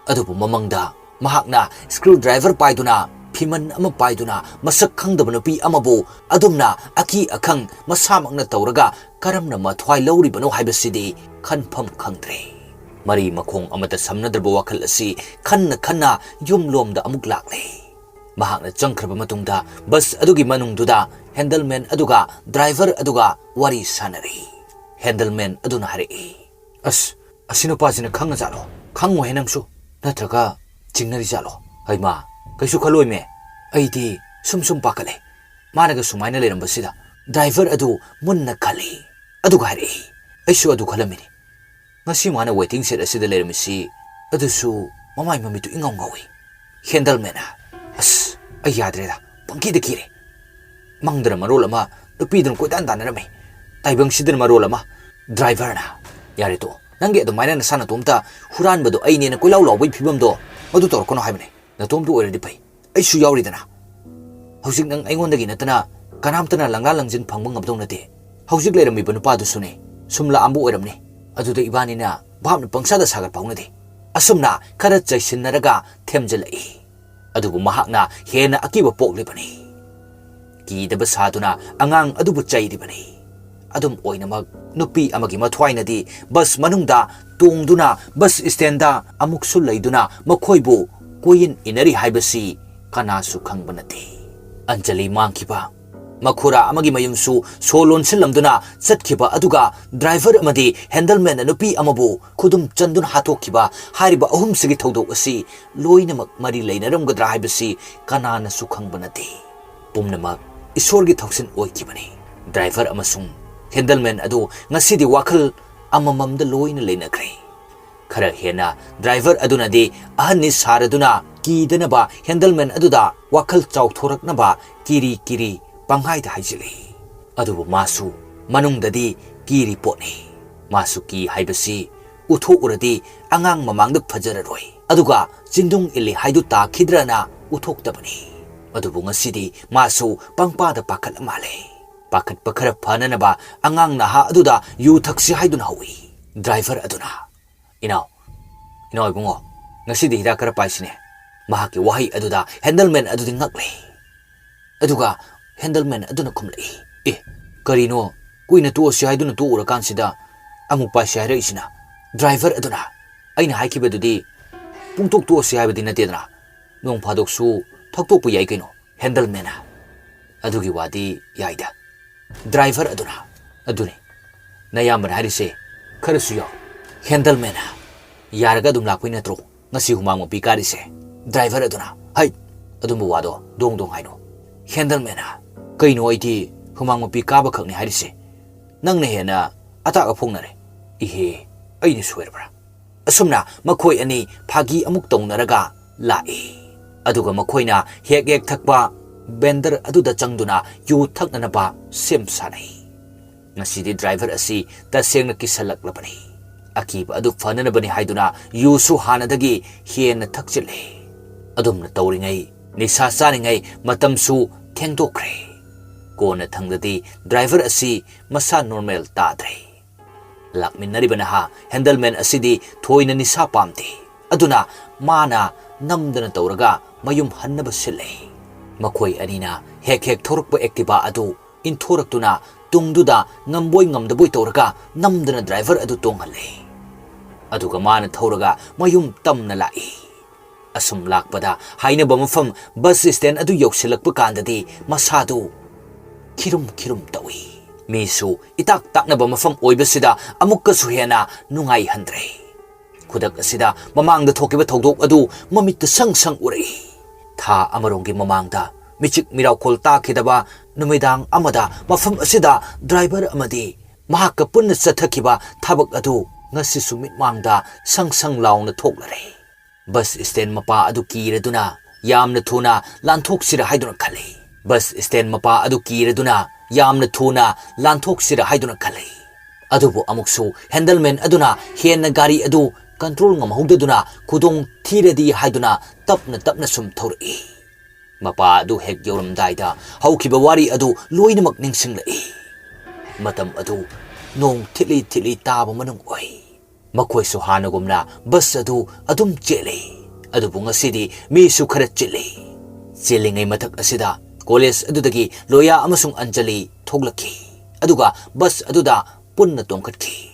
ꯑꯗꯨꯕꯨ ꯃꯃꯪꯗ ꯃꯍꯥꯛꯅ ꯁ꯭ꯀ꯭ꯔꯨ ꯗ꯭ꯔꯥꯏꯚꯔ ꯄꯥꯏꯗꯨꯅ, ꯐꯤꯃꯟ ꯑꯃ ꯄꯥꯏꯗꯨꯅ, ꯃꯁꯛ ꯈꯪꯗꯕ ꯅꯨꯄꯤ ꯑꯃꯕꯨ ꯑꯗꯨꯝꯅ ꯑꯀꯤ ꯑꯈꯪ ꯃꯁꯥꯃꯛꯅ ꯇꯧꯔꯒ ꯀꯔꯝꯅ ꯃꯊ꯭ꯋꯥꯏ ꯂꯧꯔꯤꯕꯅꯣ ꯍꯥꯏꯕꯁꯤꯗꯤ ꯈꯟꯐꯝ ꯈꯪꯗ꯭ꯔꯦ꯫ ꯃꯔꯤ ꯃꯈꯣꯡ ꯑꯃꯠꯇ ꯁꯝꯅꯗ꯭ꯔꯕ ꯋꯥꯈꯜ ꯑꯁꯤ ꯈꯟꯅ ꯈꯟꯅ ꯌꯨꯝꯂꯣꯝꯗ ꯑꯃꯨꯛ ꯂꯥꯛꯂꯦ꯫ ꯃꯍꯥꯛꯅ ꯆꯪꯈ꯭ꯔꯕ ꯃꯇꯨꯡꯗ ꯕꯁ ꯑꯗꯨꯒꯤ ꯃꯅꯨꯡꯗꯨꯗ ꯍꯦꯟꯗꯜꯃꯦꯟ ꯑꯗꯨꯒ ꯗ꯭ꯔꯥꯏꯚꯔ ꯑꯗꯨꯒ ꯋꯥꯔꯤ ꯁꯥꯅꯔꯤ꯫ ꯍꯦꯟꯗꯜꯃꯦꯟ ꯑꯗꯨꯅ ꯍꯥꯏꯔꯛꯏ, "ꯑꯁ, ꯑꯁꯤ ꯅꯨꯄꯥꯁꯤꯅ ꯈꯪꯉꯖꯥꯠꯂꯣ? ꯈꯪꯉꯣꯏꯍꯦ ꯅꯪꯁꯨ꯫ ꯅꯠꯇ꯭ꯔꯒ ꯆꯤꯡꯅꯔꯤꯖꯥꯠꯂꯣ? ꯍꯩꯃꯥ, ꯀꯩꯁꯨ ꯈꯜꯂꯣꯏꯃꯦ꯫ ꯑꯩꯗꯤ ꯁꯨꯝ ꯁꯨꯝ ꯄꯥꯈꯠꯂꯦ꯫ ꯃꯥꯅꯒ ꯁꯨꯃꯥꯏꯅ ꯂꯩꯔꯝꯕꯁꯤꯗ꯫" ꯗ꯭ꯔꯥꯏꯚꯔ ꯑꯗꯨ ꯃꯨꯟꯅ ꯈꯜꯂꯤ꯫ ꯑꯗꯨꯒ ꯍꯥꯏꯔꯛꯏ, "ꯑꯩꯁꯨ ꯑꯗꯨ ꯈꯜꯂꯝꯃꯤꯅꯤ꯫ ꯉꯁꯤ ꯃꯥꯅ ꯋꯦꯇꯤꯡ ꯁꯦꯠ ꯑꯁꯤꯗ ꯂꯩꯔꯝꯃꯤꯁꯤ, ꯑꯗꯨꯁꯨ ꯃꯃꯥꯏ ꯃꯃꯤꯠꯇꯨ ꯏꯉꯥꯎ ꯉꯥꯎꯏ꯫" ꯍꯦꯟꯗꯜꯃꯦꯟꯅ, "ꯑꯁ, ꯑꯩ ꯌꯥꯗ꯭ꯔꯦꯗ, ꯄꯪꯀꯤꯗ ꯀꯤꯔꯦ꯫ ꯃꯪꯗꯅ ꯃꯔꯣꯜ ꯑꯃ, ꯅꯨꯄꯤꯗꯨꯅ ꯀꯣꯏꯇꯥꯟ ꯇꯥꯟꯅꯔꯝꯃꯤ, ꯇꯥꯏꯕꯪꯁꯤꯗꯅ ꯃꯔꯣꯜ ꯑꯃ꯫" ꯗ꯭ꯔꯥꯏꯚꯔꯅ, "ꯌꯥꯔꯦ ꯇꯣꯛꯑꯣ, ꯅꯪꯒꯤ ꯑꯗꯨꯃꯥꯏꯅ ꯅꯁꯥ ꯅꯇꯣꯝꯇ ꯍꯨꯔꯥꯟꯕꯗꯣ ꯑꯩꯅꯦꯅ ꯀꯣꯏꯂꯥꯎ ꯂꯥꯎꯕꯒꯤ ꯐꯤꯕꯝꯗꯣ ꯃꯗꯨ ꯇꯧꯔꯛꯀꯅꯣ ꯍꯥꯏꯕꯅꯦ꯫ ꯅꯇꯣꯝꯇ ꯑꯣꯏꯔꯗꯤ ꯐꯩ, ꯑꯩꯁꯨ ꯌꯥꯎꯔꯤꯗꯅ꯫ ꯍꯧꯖꯤꯛ ꯅꯪ ꯑꯩꯉꯣꯟꯗꯒꯤ ꯅꯠꯇꯅ ꯀꯅꯥꯝꯇꯅ ꯂꯪꯂꯥ ꯂꯪꯖꯤꯟ ꯐꯪꯕ ꯉꯝꯗꯧ ꯅꯠꯇꯦ꯫ ꯍꯧꯖꯤꯛ ꯂꯩꯔꯝꯃꯤꯕ ꯅꯨꯄꯥꯗꯨꯁꯨꯅꯦ ꯁꯨꯝ ꯂꯥꯛꯑꯝꯕ ꯑꯣꯏꯔꯝꯅꯤ꯫ ꯑꯗꯨꯗ ꯏꯕꯥꯅꯤꯅ ꯚꯥꯞꯅ ꯄꯪꯁꯥꯗ ꯁꯥꯒꯠꯄ ꯍꯧꯅꯗꯦ꯫" ꯑꯁꯨꯝꯅ ꯈꯔ ꯆꯩꯁꯤꯟꯅꯔꯒ ꯊꯦꯝꯖꯤꯜꯂꯛꯏ꯫ ꯑꯗꯨꯕꯨ ꯃꯍꯥꯛꯅ ꯍꯦꯟꯅ ꯑꯀꯤꯕ ꯄꯣꯛꯂꯤꯕꯅꯤ꯫ ꯀꯤꯗꯕ ꯁꯥꯗꯨꯅ ꯑꯉꯥꯡ ꯑꯗꯨꯕꯨ ꯆꯩꯔꯤꯕꯅꯤ꯫ ꯑꯗꯨꯝ ꯑꯣꯏꯅꯃꯛ, ꯅꯨꯄꯤ ꯑꯃꯒꯤ ꯃꯊ꯭ꯋꯥꯏꯅꯗꯤ ꯕꯁ ꯃꯅꯨꯡꯗ ꯇꯣꯡꯗꯨꯅ ꯕꯁ ꯁ꯭ꯇꯦꯟꯗ ꯑꯃꯨꯛꯁꯨ ꯂꯩꯗꯨꯅ ꯃꯈꯣꯏꯕꯨ ꯀꯣꯏꯌꯤꯟ ꯏꯟꯅꯔꯤ ꯍꯥꯏꯕꯁꯤ ꯀꯅꯥꯁꯨ ꯈꯪꯕ ꯅꯠꯇꯦ꯫ ꯑꯟꯖꯂꯤ ꯃꯥꯡꯈꯤꯕ ꯃꯈꯨꯔꯥ ꯑꯃꯒꯤ ꯃꯌꯨꯝꯁꯨ ꯁꯣ ꯂꯣꯟꯁꯤꯜꯂꯝꯗꯨꯅ ꯆꯠꯈꯤꯕ, ꯑꯗꯨꯒ ꯗ꯭ꯔꯥꯏꯚꯔ ꯑꯃꯗꯤ ꯍꯦꯟꯗꯜꯃꯦꯟ ꯅꯨꯄꯤ ꯑꯃꯕꯨ ꯈꯨꯗꯨꯝ ꯆꯟꯗꯨꯅ ꯍꯥꯠꯇꯣꯛꯈꯤꯕ꯫ ꯍꯥꯏꯔꯤꯕ ꯑꯍꯨꯝꯁꯤꯒꯤ ꯊꯧꯗꯣꯛ ꯑꯁꯤ ꯂꯣꯏꯅꯃꯛ ꯃꯔꯤ ꯂꯩꯅꯔꯝꯒꯗ꯭ꯔꯥ ꯍꯥꯏꯕꯁꯤ ꯀꯅꯥꯅꯁꯨ ꯈꯪꯕ ꯅꯠꯇꯦ꯫ ꯄꯨꯝꯅꯃꯛ ꯏꯁꯣꯔꯒꯤ ꯊꯧꯁꯤꯟ ꯑꯣꯏꯈꯤꯕꯅꯤ꯫ ꯗ꯭ꯔꯥꯏꯚꯔ ꯑꯃꯁꯨꯡ ꯍꯦꯟꯗꯜꯃꯦꯟ ꯑꯗꯨ ꯉꯁꯤꯗꯤ ꯋꯥꯈꯜ ꯑꯃꯃꯝꯗ ꯂꯣꯏꯅ ꯂꯩꯅꯈ꯭ꯔꯦ꯫ ꯈꯔ ꯍꯦꯟꯅ ꯗ꯭ꯔꯥꯏꯚꯔ ꯑꯗꯨꯅꯗꯤ ꯑꯍꯟꯅꯤ ꯁꯥꯔꯗꯨꯅ ꯀꯤꯗꯅꯕ ꯍꯦꯟꯗꯜꯃꯦꯟ ꯑꯗꯨꯗ ꯋꯥꯈꯜ ꯆꯥꯎꯊꯣꯔꯛꯅꯕ ꯀꯤꯔꯤ ꯀꯤꯔꯤ ꯄꯪꯍꯥꯏꯗ ꯍꯥꯏꯖꯤꯜꯂꯤ꯫ ꯑꯗꯨꯕꯨ ꯃꯥꯁꯨ ꯃꯅꯨꯡꯗꯗꯤ ꯀꯤꯔꯤ ꯄꯣꯠꯅꯤ꯫ ꯃꯥꯁꯨ ꯀꯤ ꯍꯥꯏꯕꯁꯤ ꯎꯠꯊꯣꯛꯎꯔꯗꯤ ꯑꯉꯥꯡ ꯃꯃꯥꯡꯗ ꯐꯖꯔꯔꯣꯏ꯫ ꯑꯗꯨꯒ ꯆꯤꯟꯗꯨꯡ ꯏꯜꯂꯤ ꯍꯥꯏꯗꯨ ꯇꯥꯈꯤꯗ꯭ꯔꯅ ꯎꯠꯊꯣꯛꯇꯕꯅꯤ꯫ ꯑꯗꯨꯕꯨ ꯉꯁꯤꯗꯤ ꯃꯥꯁꯨ ꯄꯪꯄꯥꯗ ꯄꯥꯈꯠꯂ ꯃꯥꯜꯂꯦ꯫ ꯄꯥꯈꯠꯄ ꯈꯔ ꯐꯅꯅꯕ ꯑꯉꯥꯡ ꯅꯍꯥ ꯑꯗꯨꯗ ꯌꯨ ꯊꯛꯁꯤ ꯍꯥꯏꯗꯨꯅ ꯍꯧꯏ꯫ ꯗ꯭ꯔꯥꯏꯚꯔ ꯑꯗꯨꯅ, "ꯏꯅꯥꯎ, ꯏꯅꯥꯎ ꯏꯕꯨꯡꯉꯣ, ꯉꯁꯤꯗꯤ ꯍꯤꯗꯥꯛ ꯈꯔ ꯄꯥꯏꯁꯤꯅꯦ"꯫ ꯃꯍꯥꯛꯀꯤ ꯋꯥꯍꯩ ꯑꯗꯨꯗ ꯍꯦꯟꯗꯜꯃꯦꯟ ꯑꯗꯨꯗꯤ ꯉꯛꯂꯦ꯫ ꯑꯗꯨꯒ ꯍꯦꯟꯗꯜꯃꯦꯟ ꯑꯗꯨꯅ ꯈꯨꯝꯂꯛꯏ, "ꯑꯦ, ꯀꯔꯤꯅꯣ? ꯀꯨꯏꯅ ꯇꯣꯛꯑꯁꯤ ꯍꯥꯏꯗꯨꯅ ꯇꯣꯛꯎꯔꯀꯥꯟꯁꯤꯗ ꯑꯃꯨꯛ ꯄꯥꯏꯁꯤ ꯍꯥꯏꯔꯛꯏꯁꯤꯅ?" ꯗ꯭ꯔꯥꯏꯚꯔ ꯑꯗꯨꯅ, "ꯑꯩꯅ ꯍꯥꯏꯈꯤꯕꯗꯨꯗꯤ ꯄꯨꯡꯇꯣꯛ ꯇꯣꯛꯑꯁꯤ ꯍꯥꯏꯕꯗꯤ ꯅꯠꯇꯦꯗꯅ, ꯅꯣꯡ ꯐꯥꯗꯣꯛꯁꯨ ꯊꯛꯇꯣꯛꯄ ꯌꯥꯏ ꯀꯩꯅꯣ"꯫ ꯍꯦꯟꯗꯜꯃꯦꯟꯅ, "ꯑꯗꯨꯒꯤ ꯋꯥꯗꯤ ꯌꯥꯏꯗ"꯫ ꯗ꯭ꯔꯥꯏꯚꯔ ꯑꯗꯨꯅ, "ꯑꯗꯨꯅꯤ, ꯅꯌꯥꯝꯕꯅ ꯍꯥꯏꯔꯤꯁꯦ ꯈꯔꯁꯨ ꯌꯥꯎ"꯫ ꯍꯦꯟꯗꯜꯃꯦꯟꯅ, "ꯌꯥꯔꯒ ꯑꯗꯨꯝ ꯂꯥꯛꯄꯩ ꯅꯠꯇ꯭ꯔꯣ ꯉꯁꯤ ꯍꯨꯃꯥꯡ ꯃꯄꯤ ꯀꯥꯔꯤꯁꯦ?" ꯗ꯭ꯔꯥꯏꯚꯔ ꯑꯗꯨꯅ, "ꯍꯩꯠ, ꯑꯗꯨꯝꯕ ꯋꯥꯗꯣ ꯗꯣꯡ ꯗꯣꯡ ꯍꯥꯏꯅꯣ"꯫ ꯍꯦꯟꯗꯜꯃꯦꯟꯅ, "ꯀꯩꯅꯣ, ꯑꯩꯗꯤ ꯍꯨꯃꯥꯡ ꯃꯄꯤ ꯀꯥꯕ ꯈꯛꯅꯤ ꯍꯥꯏꯔꯤꯁꯦ, ꯅꯪꯅ ꯍꯦꯟꯅ ꯑꯇꯥꯛ ꯑꯐꯣꯡꯅꯔꯦ"꯫ "ꯏꯍꯦ, ꯑꯩꯅ ꯁꯣꯏꯔꯕ꯭ꯔꯥ?" ꯑꯁꯨꯝꯅ ꯃꯈꯣꯏ ꯑꯅꯤ ꯐꯥꯒꯤ ꯑꯃꯨꯛ ꯇꯧꯅꯔꯒ ꯂꯥꯛꯏ꯫ ꯑꯗꯨꯒ ꯃꯈꯣꯏꯅ ꯍꯦꯛ ꯍꯦꯛ ꯊꯛꯄ ꯕꯦꯟꯗꯔ ꯑꯗꯨꯗ ꯆꯪꯗꯨꯅ ꯌꯨ ꯊꯛꯅꯅꯕ ꯁꯦꯝ ꯁꯥꯅꯩ꯫ ꯉꯁꯤꯗꯤ ꯗ꯭ꯔꯥꯏꯚꯔ ꯑꯁꯤ ꯇꯁꯦꯡꯅ ꯀꯤꯁꯜꯂꯛꯂꯕꯅꯤ꯫ ꯑꯀꯤꯕ ꯑꯗꯨ ꯐꯅꯅꯕꯅꯤ ꯍꯥꯏꯗꯨꯅ ꯌꯨꯁꯨ ꯍꯥꯟꯅꯗꯒꯤ ꯍꯦꯟꯅ ꯊꯛꯆꯤꯜꯂꯦ꯫ ꯑꯗꯨꯝꯅ ꯇꯧꯔꯤꯉꯩ, ꯅꯤꯁꯥ ꯆꯥꯔꯤꯉꯩ ꯃꯇꯝꯁꯨ ꯊꯦꯡꯗꯣꯛꯈ꯭ꯔꯦ꯫ ꯀꯣꯟꯅ ꯊꯪꯗꯗꯤ ꯗ꯭ꯔꯥꯏꯚꯔ ꯑꯁꯤ ꯃꯁꯥ ꯅꯣꯔꯃꯦꯜ ꯇꯥꯗ꯭ꯔꯦ꯫ ꯂꯥꯛꯃꯤꯟꯅꯔꯤꯕ ꯅꯍꯥ ꯍꯦꯟꯗꯜꯃꯦꯟ ꯑꯁꯤꯗꯤ ꯊꯣꯏꯅ ꯅꯤꯁꯥ ꯄꯥꯝꯗꯦ꯫ ꯑꯗꯨꯅ ꯃꯥꯅ ꯅꯝꯗꯅ ꯇꯧꯔꯒ ꯃꯌꯨꯝ ꯍꯟꯅꯕ ꯁꯤꯜꯂꯦ꯫ ꯃꯈꯣꯏ ꯑꯅꯤꯅ ꯍꯦꯛ ꯍꯦꯛ ꯊꯧꯔꯛꯄ ꯑꯦꯛꯇꯤꯚꯥ ꯑꯗꯨ ꯏꯟꯊꯣꯔꯛꯇꯨꯅ ꯇꯨꯡꯗꯨꯗ ꯉꯝꯕꯣꯏ ꯉꯝꯗꯕꯣꯏ ꯇꯧꯔꯒ ꯅꯝꯗꯅ ꯗ꯭ꯔꯥꯏꯚꯔ ꯑꯗꯨ ꯇꯣꯡꯍꯜꯂꯦ꯫ ꯑꯗꯨꯒ ꯃꯥꯅ ꯊꯧꯔꯒ ꯃꯌꯨꯝ ꯇꯝꯅ ꯂꯥꯛꯏ꯫ ꯑꯁꯨꯝ ꯂꯥꯛꯄꯗ ꯍꯥꯏꯅꯕ ꯃꯐꯝ ꯕꯁ ꯁ꯭ꯇꯦꯟ ꯑꯗꯨ ꯌꯧꯁꯤꯜꯂꯛꯄ ꯀꯥꯟꯗꯗꯤ ꯃꯁꯥꯗꯨ ꯈꯤꯔꯨꯝ ꯈꯤꯔꯨꯝ ꯇꯧꯏ꯫ ꯃꯤꯁꯨ ꯏꯇꯥꯛ ꯇꯥꯛꯅꯕ ꯃꯐꯝ ꯑꯣꯏꯕꯁꯤꯗ ꯑꯃꯨꯛꯀꯁꯨ ꯍꯦꯟꯅ ꯅꯨꯡꯉꯥꯏꯍꯟꯗ꯭ꯔꯦ꯫ ꯈꯨꯗꯛ ꯑꯁꯤꯗ ꯃꯃꯥꯡꯗ ꯊꯣꯛꯈꯤꯕ ꯊꯧꯗꯣꯛ ꯑꯗꯨ ꯃꯃꯤꯠꯇ ꯁꯪ ꯁꯪ ꯎꯔꯛꯏ꯫ ꯊꯥ ꯑꯃꯔꯣꯝꯒꯤ ꯃꯃꯥꯡꯗ ꯃꯤꯆꯤꯛ ꯃꯤꯔꯥꯎꯈꯣꯜ ꯇꯥꯈꯤꯗꯕ ꯅꯨꯃꯤꯗꯥꯡ ꯑꯃꯗ ꯃꯐꯝ ꯑꯁꯤꯗ ꯗ꯭ꯔꯥꯏꯚꯔ ꯑꯃꯗꯤ ꯃꯍꯥꯛꯀ ꯄꯨꯟꯅ ꯆꯠꯊꯈꯤꯕ ꯊꯕꯛ ꯑꯗꯨ ꯉꯁꯤꯁꯨ ꯃꯤꯠꯃꯥꯡꯗ ꯁꯪ ꯁꯪ ꯂꯥꯎꯅ ꯊꯣꯛꯂꯔꯦ꯫ ꯕꯁ ꯁ꯭ꯇꯦꯟ ꯃꯄꯥ ꯑꯗꯨ ꯀꯤꯔꯗꯨꯅ ꯌꯥꯝꯅ ꯊꯨꯅ ꯂꯥꯟꯊꯣꯛꯁꯤꯔ ꯍꯥꯏꯗꯨꯅ ꯈꯜꯂꯤ꯫ ꯕꯁ ꯁ꯭ꯇꯦꯟ ꯃꯄꯥ ꯑꯗꯨ ꯀꯤꯔꯗꯨꯅ ꯌꯥꯝꯅ ꯊꯨꯅ ꯂꯥꯟꯊꯣꯛꯁꯤꯔ ꯍꯥꯏꯗꯨꯅ ꯈꯜꯂꯤ꯫ ꯑꯗꯨꯕꯨ ꯑꯃꯨꯛꯁꯨ ꯍꯦꯟꯗꯜꯃꯦꯟ ꯑꯗꯨꯅ ꯍꯦꯟꯅ ꯒꯥꯔꯤ ꯑꯗꯨ ꯀꯟꯇ꯭ꯔꯣꯜ ꯉꯝꯍꯧꯗꯗꯨꯅ ꯈꯨꯗꯣꯡ ꯊꯤꯔꯗꯤ ꯍꯥꯏꯗꯨꯅ ꯇꯞꯅ ꯇꯞꯅ ꯁꯨꯝ ꯊꯧꯔꯛꯏ꯫ ꯃꯄꯥ ꯑꯗꯨ ꯍꯦꯛ ꯌꯧꯔꯝꯗꯥꯏꯗ ꯍꯧꯈꯤꯕ ꯋꯥꯔꯤ ꯑꯗꯨ ꯂꯣꯏꯅꯃꯛ ꯅꯤꯡꯁꯤꯡꯂꯛꯏ꯫ ꯃꯇꯝ ꯑꯗꯨ ꯅꯣꯡ ꯊꯤꯠꯂꯤ ꯊꯤꯠꯂꯤ ꯇꯥꯕ ꯃꯅꯨꯡ ꯑꯣꯏ꯫ ꯃꯈꯣꯏꯁꯨ ꯍꯥꯟꯅꯒꯨꯝꯅ ꯕꯁ ꯑꯗꯨ ꯑꯗꯨꯝ ꯆꯦꯜꯂꯤ꯫ ꯑꯗꯨꯕꯨ ꯉꯁꯤꯗꯤ ꯃꯤꯁꯨ ꯈꯔ ꯆꯤꯜꯂꯤ꯫ ꯆꯦꯜꯂꯤꯉꯩ ꯃꯊꯛ ꯑꯁꯤꯗ ꯀꯣꯂꯦꯖ ꯑꯗꯨꯗꯒꯤ ꯂꯣꯌꯥ ꯑꯃꯁꯨꯡ ꯑꯟꯖꯂꯤ ꯊꯣꯛꯂꯛꯈꯤ꯫ ꯑꯗꯨꯒ ꯕꯁ ꯑꯗꯨꯗ ꯄꯨꯟꯅ ꯇꯣꯡꯈꯠꯈꯤ꯫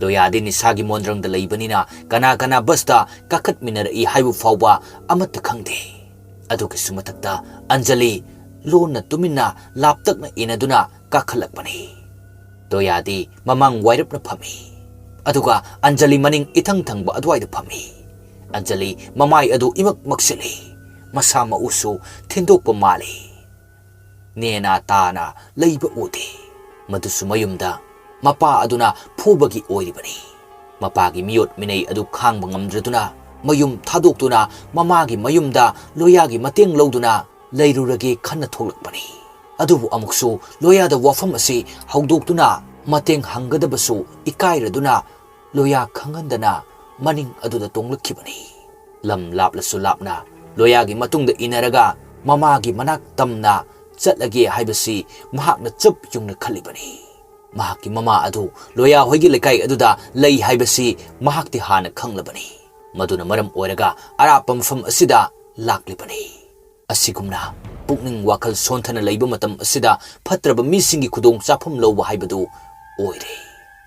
ꯂꯣꯌꯥꯗꯤ ꯅꯤꯁꯥꯒꯤ ꯃꯣꯟꯗ꯭ꯔꯪꯗ ꯂꯩꯕꯅꯤꯅ ꯀꯅꯥ ꯀꯅꯥ ꯕꯁꯇ ꯀꯥꯈꯠꯃꯤꯟꯅꯔꯛꯏ ꯍꯥꯏꯕ ꯐꯥꯎꯕ ꯑꯃꯠꯇ ꯈꯪꯗꯦ꯫ ꯑꯗꯨꯒꯤꯁꯨ ꯃꯊꯛꯇ ꯑꯟꯖꯂꯤ ꯂꯣꯟꯅ ꯇꯨꯃꯤꯟꯅ ꯂꯥꯞꯇꯛꯅ ꯏꯟꯅꯗꯨꯅ ꯀꯥꯈꯠꯂꯛꯄꯅꯤ꯫ ꯂꯣꯌꯥꯗꯤ ꯃꯃꯥꯡ ꯋꯥꯏꯔꯞꯅ ꯐꯝꯃꯤ꯫ ꯑꯗꯨꯒ ꯑꯟꯖꯂꯤ ꯃꯅꯤꯡ ꯏꯊꯪ ꯊꯪꯕ ꯑꯗꯨꯋꯥꯏꯗ ꯐꯝꯃꯤ꯫ ꯑꯟꯖꯂꯤ ꯃꯃꯥꯏ ꯑꯗꯨ ꯏꯃꯛ ꯃꯛꯁꯤꯜꯂꯤ꯫ ꯃꯁꯥ ꯃꯎꯁꯨ ꯊꯤꯟꯗꯣꯛꯄ ꯃꯥꯜꯂꯤ꯫ ꯅꯦꯅꯥ ꯇꯥꯅ ꯂꯩꯕ ꯎꯗꯦ꯫ ꯃꯗꯨꯁꯨ ꯃꯌꯨꯝꯗ ꯃꯄꯥ ꯑꯗꯨꯅ ꯐꯨꯕꯒꯤ ꯑꯣꯏꯔꯤꯕꯅꯤ꯫ ꯃꯄꯥꯒꯤ ꯃꯤꯑꯣꯠ ꯃꯤꯅꯩ ꯑꯗꯨ ꯈꯥꯡꯕ ꯉꯝꯗ꯭ꯔꯗꯨꯅ ꯃꯌꯨꯝ ꯊꯥꯗꯣꯛꯇꯨꯅ ꯃꯃꯥꯒꯤ ꯃꯌꯨꯝꯗ ꯂꯣꯌꯥꯒꯤ ꯃꯇꯦꯡ ꯂꯧꯗꯨꯅ ꯂꯩꯔꯨꯔꯒꯦ ꯈꯟꯅ ꯊꯣꯛꯂꯛꯄꯅꯤ꯫ ꯑꯗꯨꯕꯨ ꯑꯃꯨꯛꯁꯨ ꯂꯣꯌꯥꯗ ꯋꯥꯐꯝ ꯑꯁꯤ ꯍꯧꯗꯣꯛꯇꯨꯅ ꯃꯇꯦꯡ ꯍꯪꯒꯗꯕꯁꯨ ꯏꯀꯥꯏꯔꯗꯨꯅ ꯂꯣꯌꯥ ꯈꯪꯍꯟꯗꯅ ꯃꯅꯤꯡ ꯑꯗꯨꯗ ꯇꯣꯡꯂꯛꯈꯤꯕꯅꯤ꯫ ꯂꯝ ꯂꯥꯞꯂꯁꯨ ꯂꯥꯞꯅ ꯂꯣꯌꯥꯒꯤ ꯃꯇꯨꯡꯗ ꯏꯟꯅꯔꯒ ꯃꯃꯥꯒꯤ ꯃꯅꯥꯛ ꯇꯝꯅ ꯆꯠꯂꯒꯦ ꯍꯥꯏꯕꯁꯤ ꯃꯍꯥꯛꯅ ꯆꯞ ꯌꯨꯡꯅ ꯈꯜꯂꯤꯕꯅꯤ꯫ ꯃꯍꯥꯛꯀꯤ ꯃꯃꯥ ꯑꯗꯨ ꯂꯣꯌꯥ ꯍꯣꯏꯒꯤ ꯂꯩꯀꯥꯏ ꯑꯗꯨꯗ ꯂꯩ ꯍꯥꯏꯕꯁꯤ ꯃꯍꯥꯛꯇꯤ ꯍꯥꯟꯅ ꯈꯪꯂꯕꯅꯤ꯫ ꯃꯗꯨꯅ ꯃꯔꯝ ꯑꯣꯏꯔꯒ ꯑꯔꯥꯞꯄ ꯃꯐꯝ ꯑꯁꯤꯗ ꯂꯥꯛꯂꯤꯕꯅꯤ꯫ ꯑꯁꯤꯒꯨꯝꯅ ꯄꯨꯛꯅꯤꯡ ꯋꯥꯈꯜ ꯁꯣꯟꯊꯅ ꯂꯩꯕ ꯃꯇꯝ ꯑꯁꯤꯗ ꯐꯠꯇ꯭ꯔꯕ ꯃꯤꯁꯤꯡꯒꯤ ꯈꯨꯗꯣꯡ ꯆꯥꯐꯝ ꯂꯧꯕ ꯍꯥꯏꯕꯗꯨ ꯑꯣꯏꯔꯦ꯫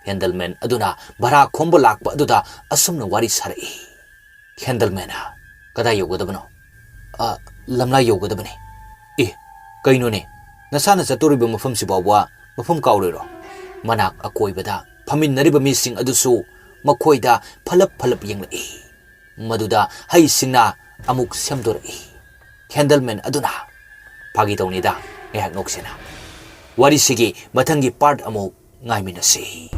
ꯍꯦꯟꯗꯜꯃꯦꯟ ꯑꯗꯨꯅ ꯚꯔꯥ ꯈꯣꯝꯕ ꯂꯥꯛꯄ ꯑꯗꯨꯗ ꯑꯁꯨꯝꯅ ꯋꯥꯔꯤ ꯁꯥꯔꯛꯏ꯫ ꯍꯦꯟꯗꯜꯃꯦꯟ, ꯀꯗꯥꯏ ꯌꯧꯒꯗꯕꯅꯣ? "ꯑ, ꯂꯝꯂꯥꯏ ꯌꯧꯒꯗꯕꯅꯤ꯫" "ꯑꯦ, ꯀꯩꯅꯣꯅꯦ? ꯅꯁꯥꯅ ꯆꯠꯇꯣꯔꯤꯕ ꯃꯐꯝꯁꯤ ꯐꯥꯎꯕ ꯃꯐꯝ ꯀꯥꯎꯔꯣꯏꯔꯣ?" ꯃꯅꯥꯛ ꯑꯀꯣꯏꯕꯗ ꯐꯝꯃꯤꯟꯅꯔꯤꯕ ꯃꯤꯁꯤꯡ ꯑꯗꯨꯁꯨ ꯃꯈꯣꯏꯗ ꯐꯂꯞ ꯐꯂꯞ ꯌꯦꯡꯂꯛꯏ꯫ ꯃꯗꯨꯗ ꯍꯩꯁꯤꯡꯅ ꯑꯃꯨꯛ ꯁꯦꯝꯗꯣꯔꯛꯏ꯫ ꯍꯦꯟꯗꯜꯃꯦꯟ ꯑꯗꯨꯅ, "ꯐꯥꯒꯤ ꯇꯧꯅꯤꯗ, ꯉꯥꯏꯍꯥꯛ ꯅꯣꯛꯁꯤꯅ꯫ ꯋꯥꯔꯤꯁꯤꯒꯤ ꯃꯊꯪꯒꯤ ꯄꯥꯔꯠ ꯑꯃꯨꯛ ꯉꯥꯏꯃꯤꯟꯅꯁꯤ"꯫